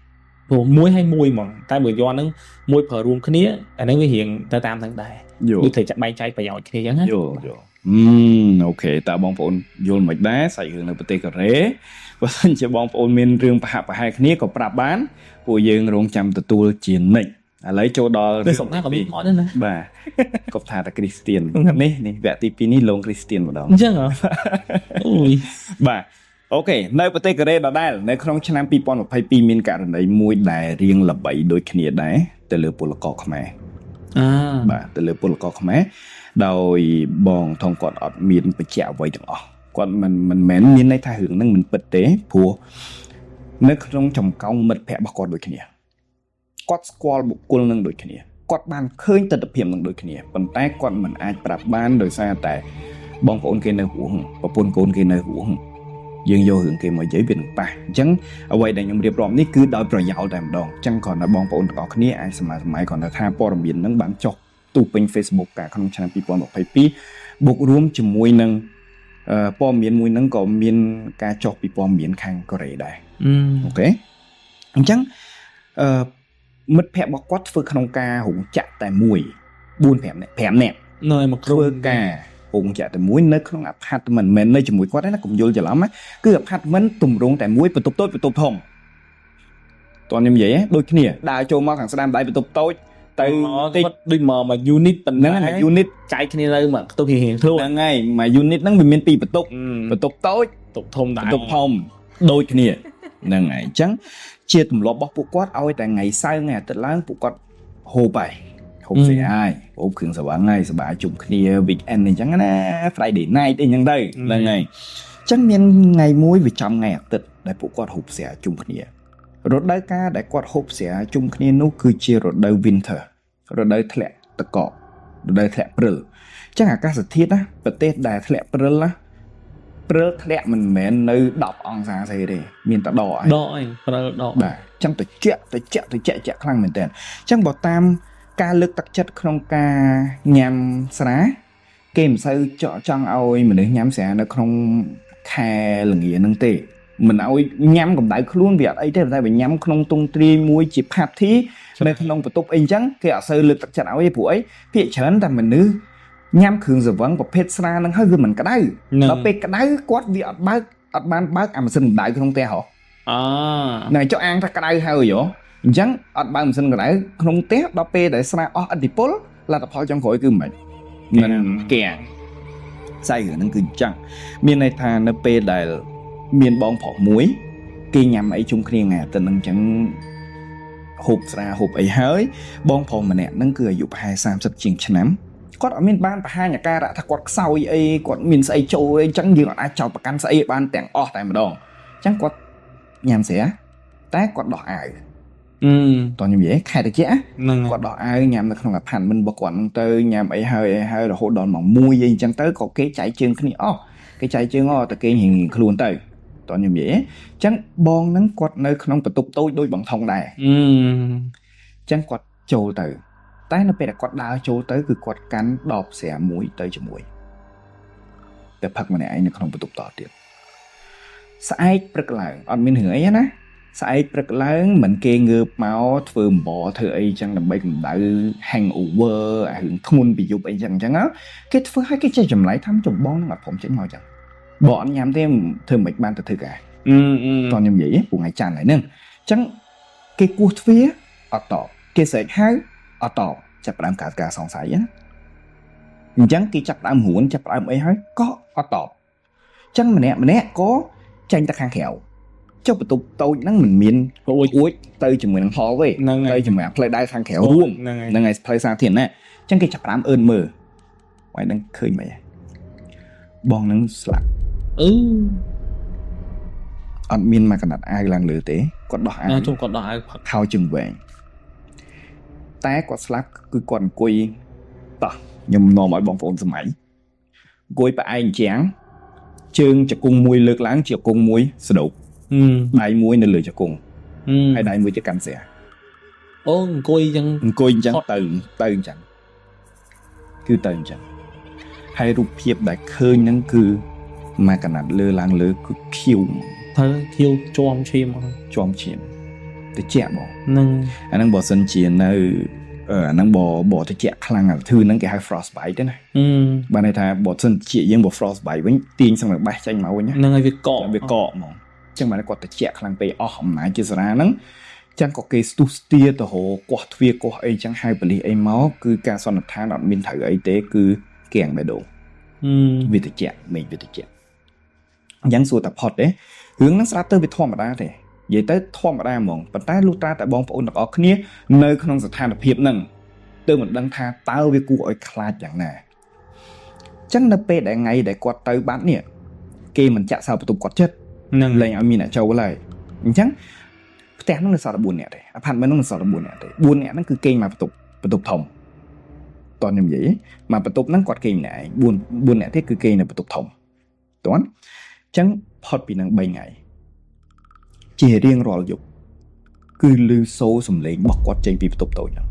ព្រោះមួយហើយមួយហ្មងតែបើយ័ន្តហ្នឹងមួយប្រើរួមគ្នាអាហ្នឹងវារៀងទៅតាមហ្នឹងដែរ យល់ ដូចត្រូវចាក់បែងចែកប្រយោជន៍គ្នាអញ្ចឹងណា យល់យល់OK តើបងប្អូនយល់មិនដែរសាច់រឿងនៅប្រទេសកូរ៉េបើសិនជាបងប្អូនមានរឿងប្រហាក់ប្រហែលគ្នាក៏ប្រាប់បានពួកយើងរងចាំទទួលជានិច្ចឥឡូវចូលដល់ នៅស្រុកណាក៏មានមកដែរណា បាទកុំថាតែគ្រីស្ទៀននេះនេះវគ្គទី2នេះលងគ្រីស្ទៀនម្ដង អញ្ចឹងហ៎អូយ បាទ OK នៅប្រទេសកូរ៉េដដែលនៅក្នុងឆ្នាំ2022មានករណីមួយដែលរៀងល្បីដូចគ្នាដែរទៅលើពលករខ្មែរ អា បាទទៅលើពលករខ្មែរដោយបងថងគាត់អត់មានបញ្ជាក់អ្វីទាំងអស់គាត់មិនមិនមែនមានន័យថារឿងហ្នឹងមិនពិតទេព្រោះនៅក្នុងចំកោងមិត្តភ័ក្តិរបស់គាត់ដូចគ្នាគាត់ស្គាល់បុគ្គលនឹងដូចគ្នាគាត់បានឃើញទស្សនវិជ្ជានឹងដូចគ្នាប៉ុន្តែគាត់មិនអាចប្រាប់បានដោយសារតែបងប្អូនគេនៅហួងប្រពន្ធកូនគេនៅហួងយើងយករឿងគេមកនិយាយវានឹងប៉ះអញ្ចឹងអ្វីដែលខ្ញុំរៀបរាប់នេះគឺដោយប្រយោលតែម្ដងអញ្ចឹងគ្រាន់តែបងប្អូនទាំងអស់គ្នាអាចសម័យសម័យគ្រាន់តែថាព័ត៌មានហ្នឹងបានចុះទូពេញ Facebook កាលក្នុងឆ្នាំ2022បូករួមជាមួយនឹងព័ត៌មានមួយហ្នឹងក៏មានការចុះពីព័ត៌មានខាងកូរ៉េដែរ OK អញ្ចឹងអឺមិត្តភ័ក្តិរបស់គាត់ធ្វើក្នុងការរោងចក្រតែមួយ4 5នាក់5នាក់ នៅមកគ្រូ ធ្វើការរោងចក្រតែមួយនៅក្នុង apartment មិនមែននៅជាមួយគាត់ទេណាកុំយល់ច្រឡំណាគឺ apartment ទម្រង់តែមួយបន្ទប់តូចបន្ទប់ធំតោះខ្ញុំនិយាយដូចគ្នាដើរចូលមកខាងស្ដាំដៃបន្ទប់តូចទៅ តិចដូចមកមួយ unit ប៉ុណ្ ហ្នឹង ណឹង ហើយ unit ចែកគ្នានៅមកបន្ទប់រៀងៗខ្លួន ហ្នឹងហើយមួយ unit ហ្នឹងវាមានពីរបន្ទប់បន្ទប់តូច បន្ទប់ធំដែរ បន្ទប់ធំដូចគ្នាហ្នឹងហើយអញ្ចឹងជាទម្លាប់របស់ពួកគាត់ឲ្យតែថ្ងៃសៅរ៍ថ្ងៃអាទិត្យឡើងពួកគាត់ហូបហើយហូបស្អីហើយហូបគ្រឿងស្រវឹងហើយសប្បាយជុំគ្នា weekend អញ្ចឹងណា Friday night អីអញ្ចឹងទៅហ្នឹងហើយអញ្ចឹងមានថ្ងៃមួយវាចំថ្ងៃអាទិត្យដែលពួកគាត់ហូបស្រាជុំគ្នារដូវកាលដែលគាត់ហូបស្រាជុំគ្នានោះគឺជារដូវ winter រដូវធ្លាក់ទឹកកករដូវធ្លាក់ព្រិលអញ្ចឹងអាកាសធាតុណាប្រទេសដែលធ្លាក់ព្រិលណាព្រិលធ្លាក់មិនមែននៅ10អង្សាសេទេមានតែដកឯង ដកឯងព្រិលដក បាទអញ្ចឹងតិចតិចតិចតិចខ្លាំងមែនតើអញ្ចឹងបើតាមការលើកទឹកចិត្តក្នុងការញ៉ាំស្រាគេមិនសូវចង់ឲ្យមនុស្សញ៉ាំស្រានៅក្នុងខែល្ងាហ្នឹងទេមិនឲ្យញ៉ាំកម្ដៅខ្លួនវាអត់អីទេតែបើញ៉ាំក្នុងទងទ្រាយមួយជា party នៅក្នុងបន្ទប់អីអញ្ចឹងគេអត់សូវលើកទឹកចិត្តឲ្យទេព្រោះអីភាគច្រើនតែមនុស្សញ៉ាំគ្រឿងស្រវឹងប្រភេទស្រាហ្នឹងហើយវាមិនក្ដៅដល់ពេលក្ដៅគាត់វាអត់បើកអត់បានបើកអាម៉ាស៊ីនកម្ដៅក្នុងផ្ទះហ៎ អ ណែចុះអាងថាក្ដៅហើយហ៎អញ្ចឹងអត់បើកម៉ាស៊ីនកម្ដៅក្នុងផ្ទះដល់ពេលដែលស្រាអស់ឥទ្ធិពលលទ្ធផលចុងក្រោយគឺមិនមិនគាំងសាច់រឿងហ្នឹងគឺអញ្ចឹងមានន័យថានៅពេលដែលមានបងប្រុសមួយគេញ៉ាំអីជុំគ្នាថ្ងៃអាទិត្យហ្នឹងអញ្ចឹងហូបស្រាហូបអីហើយបងប្រុសម្នាក់ហ្នឹងគឺអាយុប្រហែល30ជាងឆ្នាំគាត់អត់មានបានបង្ហាញអាការៈថាគាត់ខ្សោយអីគាត់មានស្អីចូលអីអញ្ចឹងយើងអត់អាចចោទប្រកាន់ស្អីបានទាំងអស់តែម្ដងអញ្ចឹងគាត់ញ៉ាំស្រាតែគាត់ដោះអាវ អឺ តោះខ្ញុំនិយាយខែតិច ហ្នឹង គាត់ដោះអាវញ៉ាំនៅក្នុង apartment របស់គាត់ហ្នឹងទៅញ៉ាំអីហើយអីហើយរហូតដល់ម៉ោង1អីអញ្ចឹងទៅក៏គេចែកជើងគ្នាអស់គេចែកជើងអស់តែគេរៀងៗខ្លួនទៅតោះខ្ញុំនិយាយអញ្ចឹងបងហ្នឹងគាត់នៅក្នុងបន្ទប់តូចដូចបងថងដែរ អឺ អញ្ចឹងគាត់ចូលទៅតែនៅពេលដែលគាត់ដើរចូលទៅគឺគាត់កាន់ដបស្រាមួយទៅជាមួយតែផឹកម្នាក់ឯងនៅក្នុងបន្ទប់តទៀតស្អែកព្រឹកឡើងអត់មានរឿងអីណាស្អែកព្រឹកឡើងមិនគេងើបមកធ្វើអំបរធ្វើអីចឹងដើម្បីកម្ដៅ hangover អារឿងធ្ងន់ពីយប់អីចឹងចឹងគេធ្វើឲ្យគេចេះចម្លៃថាចម្បងនឹងអត់ព្រមចេញមកចឹងបើអត់ញ៉ាំទេធ្វើមិនបានទៅធ្វើការ អឺអឺ តោះខ្ញុំនិយាយពូថ្ងៃច័ន្ទហើយហ្នឹងអញ្ចឹងគេគោះទ្វារអត់តបគេស្រែកហៅ អត់តបចាប់ផ្ដើមកើតការសង្ស័យណាអញ្ចឹងគេចាប់ផ្ដើមរួនចាប់ផ្ដើមអីហើយក៏អត់តបអញ្ចឹងម្នាក់ម្នាក់ក៏ចេញទៅខាងក្រៅចុះបន្ទប់តូចហ្នឹងមិនមាន អួច អួចទៅជាមួយនឹង hallway ហ្នឹងហើយ ទៅជាមួយអាផ្លូវដើរខាងក្រៅរួម ហ្នឹងហើយ ហ្នឹងហើយផ្លូវសាធារណៈអញ្ចឹងគេចាប់ផ្ដើមអឿនមើលហើយនឹងឃើញមិនហ៎បងនឹងស្លាប់ អឺ អត់មានមកកណាត់អាវឡើងលើទេគាត់ដោះអាវ ណាជុំគាត់ដោះអាវផឹក ខោជើងវែងតែគាត់ស្លាប់គឺគាត់អង្គុយតោះខ្ញុំនាំឲ្យបងប្អូនសម័យអង្គុយផ្អែកជាងជើងជង្គង់មួយលើកឡើងជង្គង់មួយស្ដោក ហឹម ដៃមួយនៅលើជង្គង់ ហឹម ហើយដៃមួយទៀតកាន់ស្រា អូអង្គុយអញ្ចឹង អង្គុយអញ្ចឹងទៅទៅអញ្ចឹងគឺទៅអញ្ចឹងហើយរូបភាពដែលឃើញហ្នឹងគឺមកកណាត់លើឡើងលើគឺខៀវ ទៅខៀវជាំឈាមអស់ ជាំឈាមតិចបង ហ្នឹង អាហ្នឹងបើសិនជានៅអាហ្នឹងបើបើតិចខ្លាំងអាធឺហ្នឹងគេហៅ frostbite ទេណា ហឹម បានន័យថាបើសិនជាយើងបើ frostbite វិញទាញសឹងតែបេះចេញមកវិញណា ហ្នឹងហើយវាកក វាកកហ្មងអញ្ចឹងបានគាត់តិចខ្លាំងពេកអស់អំណាចជាសារាហ្នឹងចឹងក៏គេស្ទុះស្ទាទៅរកកោះទ្វារកោះអីចឹងហៅប៉ូលីសអីមកគឺការសន្និដ្ឋានអត់មានត្រូវអីទេគឺគាំងបេះដូង ហឹម វាតិចមេឃវាតិចអញ្ចឹងសួរតែផុតទេរឿងហ្នឹងស្រាប់ទៅវាធម្មតាទេនិយាយទៅធម្មតាហ្មងប៉ុន្តែលុះត្រាតែបងប្អូនទាំងអស់គ្នានៅក្នុងស្ថានភាពហ្នឹងទើបមិនដឹងថាតើវាគួរឲ្យខ្លាចយ៉ាងណាអញ្ចឹងនៅពេលដែលថ្ងៃដែលគាត់ទៅបាត់នេះគេមិនចាក់សោបន្ទប់គាត់ចិត្ត ហ្នឹង លែងឲ្យមានអ្នកចូលហើយអញ្ចឹងផ្ទះហ្នឹងនៅសល់តែ4នាក់ទេ apartment ហ្នឹងនៅសល់តែ4នាក់ទេ4នាក់ហ្នឹងគឺគេងមកបន្ទប់បន្ទប់ធំតោះខ្ញុំនិយាយមកបន្ទប់ហ្នឹងគាត់គេងម្នាក់ឯង4 4នាក់ទៀតគឺគេងនៅបន្ទប់ធំតោះអញ្ចឹងផុតពីហ្នឹង3ថ្ងៃជារៀងរាល់យប់គឺឮសូរសំឡេងរបស់គាត់ចេញពីបន្ទប់តូចហ្នឹង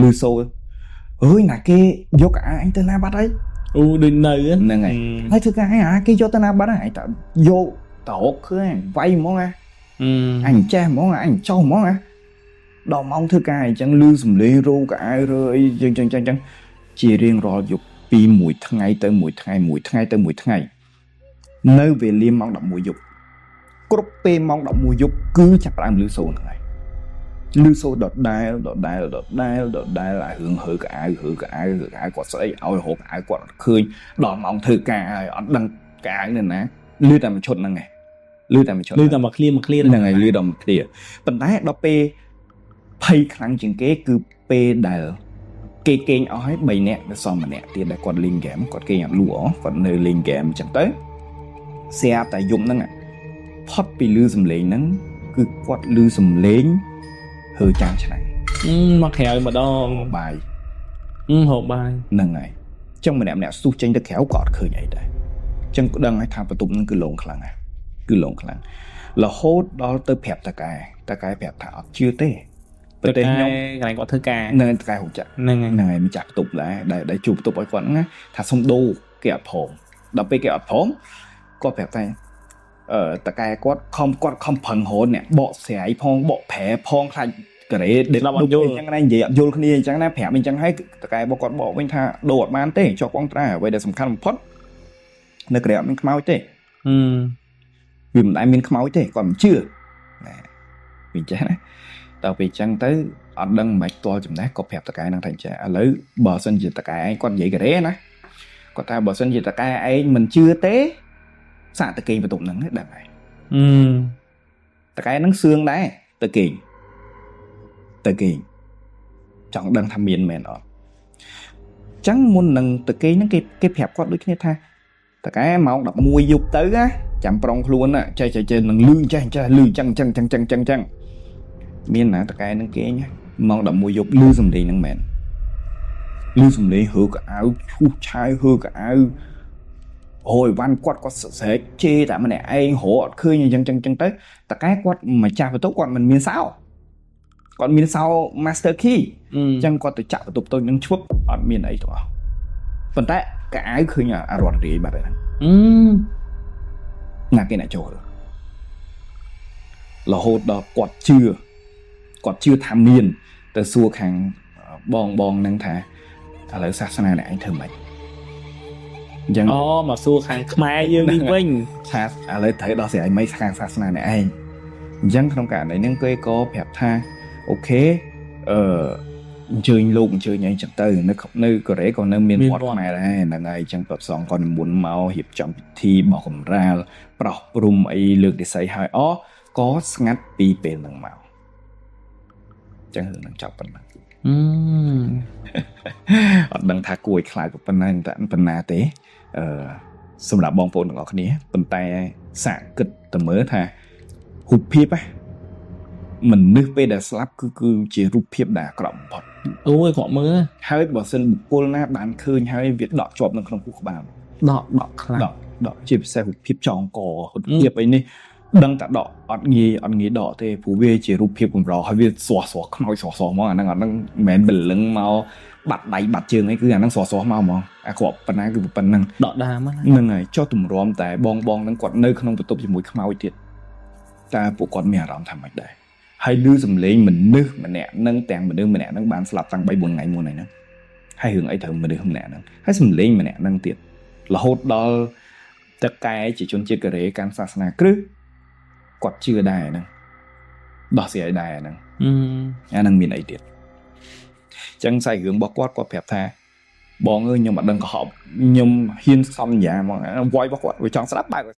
ឮសូរអើយណាគេយកកៅអៅអញទៅណាបាត់ហើយ អូដូចនៅ ហ្នឹងហើយ ហើយធ្វើការអីអាគេយកទៅណាបាត់ហើយតែយកទៅរកឃើញវាយហ្មងអា អឺ អញចេះហ្មងអញចោះហ្មងអាដល់ម៉ោងធ្វើការអញ្ចឹងឮសំឡេងរោកៅអៅរើអីចឹងចឹងចឹងចឹងជារៀងរាល់យប់ពីមួយថ្ងៃទៅមួយថ្ងៃមួយថ្ងៃទៅមួយថ្ងៃនៅវេលាម៉ោង11យប់គ្រប់ពេលម៉ោង11យប់គឺចាប់ផ្ដើមឮសូរហ្នឹងហើយឮសូរដដែលដដែលដដែលដដែលអារឿងហើកៅអៅហើកៅអៅហើកៅអៅគាត់ស្អីឲ្យរកកៅអៅគាត់អត់ឃើញដល់ម៉ោងធ្វើការហើយអត់ដឹងកៅអៅនៅណាឮតែមួយឈុតហ្នឹងឯងឮតែមួយឈុត ឮតែមកឃ្លាមកឃ្លា ហ្នឹងហើយឮដល់មួយឃ្លាប៉ុន្តែដល់ពេលភ័យខ្លាំងជាងគេគឺពេលដែលគេគេងអស់ហើយ3នាក់នៅសមម្នាក់ទៀតដែលគាត់លេងហ្គេមគាត់គេងអត់លក់គាត់នៅលេងហ្គេមអញ្ចឹងទៅស្រាប់តែយប់ហ្នឹងផុតពីឮសំឡេងហ្នឹងគឺគាត់ឮសំឡេងហើចានឆ្នាំង មកក្រៅម្ដង បាយ ហូបបាយ ហ្នឹងហើយអញ្ចឹងម្នាក់ម្នាក់ស្ទុះចេញទៅក្រៅក៏អត់ឃើញអីដែរអញ្ចឹងដឹងហើយថាបន្ទប់ហ្នឹងគឺលងខ្លាំងណាស់គឺលងខ្លាំងរហូតដល់ទៅប្រាប់តកែតកែប្រាប់ថាអត់ជឿទេប្រទេសខ្ញុំ កន្លែងគាត់ធ្វើការ នៅតកែហូបចាក់ ហ្នឹងហើយ ហ្នឹងហើយម្ចាស់បន្ទប់ដែរដែលជួបបន្ទប់ឲ្យគាត់ហ្នឹងណាថាសុំដូរគេអត់ព្រមដល់ពេលគេអត់ព្រមគាត់ប្រាប់ថាតកែគាត់ខំគាត់ខំប្រឹងរហូតអ្នកបកស្រាយផងបកប្រែផងខ្លាចការ៉េដេក ស្ដាប់អត់យល់ អញ្ចឹងណានិយាយអត់យល់គ្នាអញ្ចឹងណាប្រាប់អញ្ចឹងហើយតកែរបស់គាត់បកវិញថាដូរអត់បានទេចុះបងត្រាអ្វីដែលសំខាន់បំផុតនៅក្រៅអត់មានខ្មោចទេ ហឹម វាមិនដែលមានខ្មោចទេគាត់មិនជឿណាវាចេះណាដល់ពេលអញ្ចឹងទៅអត់ដឹងមិនទាល់ចំណេះក៏ប្រាប់តកែហ្នឹងថាអញ្ចឹងឥឡូវបើសិនជាតកែឯងគាត់និយាយការ៉េណាគាត់ថាបើសិនជាតកែឯងមិនជឿទេសាកតគេងបន្ទប់ហ្នឹងដឹងហើយ អឺ តកែហ្នឹងសឿងដែរទៅគេងទៅគេងចង់ដឹងថាមានមែនអត់អញ្ចឹងមុននឹងទៅគេងហ្នឹងគេគេប្រាប់គាត់ដូចគ្នាថាតកែម៉ោង11យប់ទៅណាចាំប្រុងខ្លួនណាចេះចេះចេះនឹងលឺចេះចេះលឺចឹងចឹងចឹងចឹងចឹងចឹងមានណាតកែហ្នឹងគេងណាម៉ោង11យប់លឺសំឡេងហ្នឹងមែនលឺសំឡេងហើកៅអៅឈូសឆាយហើកៅអៅអូយវ៉ាន់គាត់គាត់ស្រែកជេរតែម្នាក់ឯងរកអត់ឃើញអញ្ចឹងចឹងចឹងទៅតកែគាត់ម្ចាស់បន្ទប់គាត់មិនមានសោគាត់មានសោ master key អឺ អញ្ចឹងគាត់ទៅចាក់បន្ទប់តូចនឹងឈប់អត់មានអីទាំងអស់ប៉ុន្តែកៅអៅឃើញអារត់រាយបាត់ហើយហ្នឹង អឺ ណាគេអ្នកចូលរហូតដល់គាត់ជឿគាត់ជឿថាមានទៅសួរខាងបងបងហ្នឹងថាឥឡូវសាសនាអ្នកឯងធ្វើម៉េចអញ្ចឹង អូមកសួរខាងខ្មែរយើងនេះវិញ ថាឥឡូវត្រូវដោះស្រាយមិនខាងសាសនាអ្នកឯងអញ្ចឹងក្នុងករណីហ្នឹងគេក៏ប្រាប់ថា okay អឺអញ្ជើញលោកអញ្ជើញអីចឹងទៅនៅនៅកូរ៉េក៏នៅមានវត្តខ្មែរដែរហ្នឹងហើយអញ្ចឹងព្រះសង្ឃក៏និមន្តមករៀបចំពិធីបោះកម្រាលប្រោះព្រំអីលើកទេសីហើយអក៏ស្ងាត់ពីពេលហ្នឹងមកអញ្ចឹងរឿងហ្នឹងចប់ប៉ុណ្ណឹង អឺ អត់ដឹងថាគួរឲ្យខ្លាចប៉ុណ្ណាតែប៉ុណ្ណាទេអឺសម្រាប់បងប្អូនទាំងអស់គ្នាប៉ុន្តែសាកគិតទៅមើលថារូបភាពណាមនុស្សពេលដែលស្លាប់គឺគឺជារូបភាពដែលអាក្រក់បំផុត អូយគាត់មើល ហើយបើសិនបុគ្គលណាបានឃើញហើយវាដក់ជាប់នៅក្នុងខួរក្បាល ដកដកខ្លាំង ដកដកជាពិសេសរូបភាពចងករូបភាពអីនេះដឹងតែដកអត់ងាយអត់ងាយដកទេព្រោះវាជារូបភាពកម្រហើយវាស្រស់ស្រស់ខ្មោចស្រស់ស្រស់ហ្មងអាហ្នឹងអត់ហ្នឹងមិនមែនបលឹងមកបាត់ដៃបាត់ជើងអីគឺអាហ្នឹងស្រស់ស្រស់មកហ្មងអាគ្រាប់ប៉ុណ្ណាគឺប៉ុណ្ណឹង ដកដើមណា ហ្នឹងហើយចុះទម្រាំតែបងបងហ្នឹងគាត់នៅក្នុងបន្ទប់ជាមួយខ្មោចទៀតតើពួកគាត់មានអារម្មណ៍ថាម៉េចដែរហើយឮសំឡេងមនុស្សម្នាក់ហ្នឹងទាំងមនុស្សម្នាក់ហ្នឹងបានស្លាប់តាំង3 4ថ្ងៃមុនហើយហ្នឹងហើយរឿងអីត្រូវមនុស្សម្នាក់ហ្នឹងហើយសំឡេងម្នាក់ហ្នឹងទៀតរហូតដល់តកែជាជនជាតិកូរ៉េកាន់សាសនាគ្រឹះគាត់ជឿដែរហ្នឹងដោះស្រាយដែរហ្នឹង អឺ អាហ្នឹងមានអីទៀតអញ្ចឹងសាច់រឿងរបស់គាត់គាត់ប្រាប់ថាបងអើយខ្ញុំអត់ដឹងកុហកខ្ញុំហ៊ានសន្យាហ្មងវាយរបស់គាត់វាចង់ស្ដាប់បើក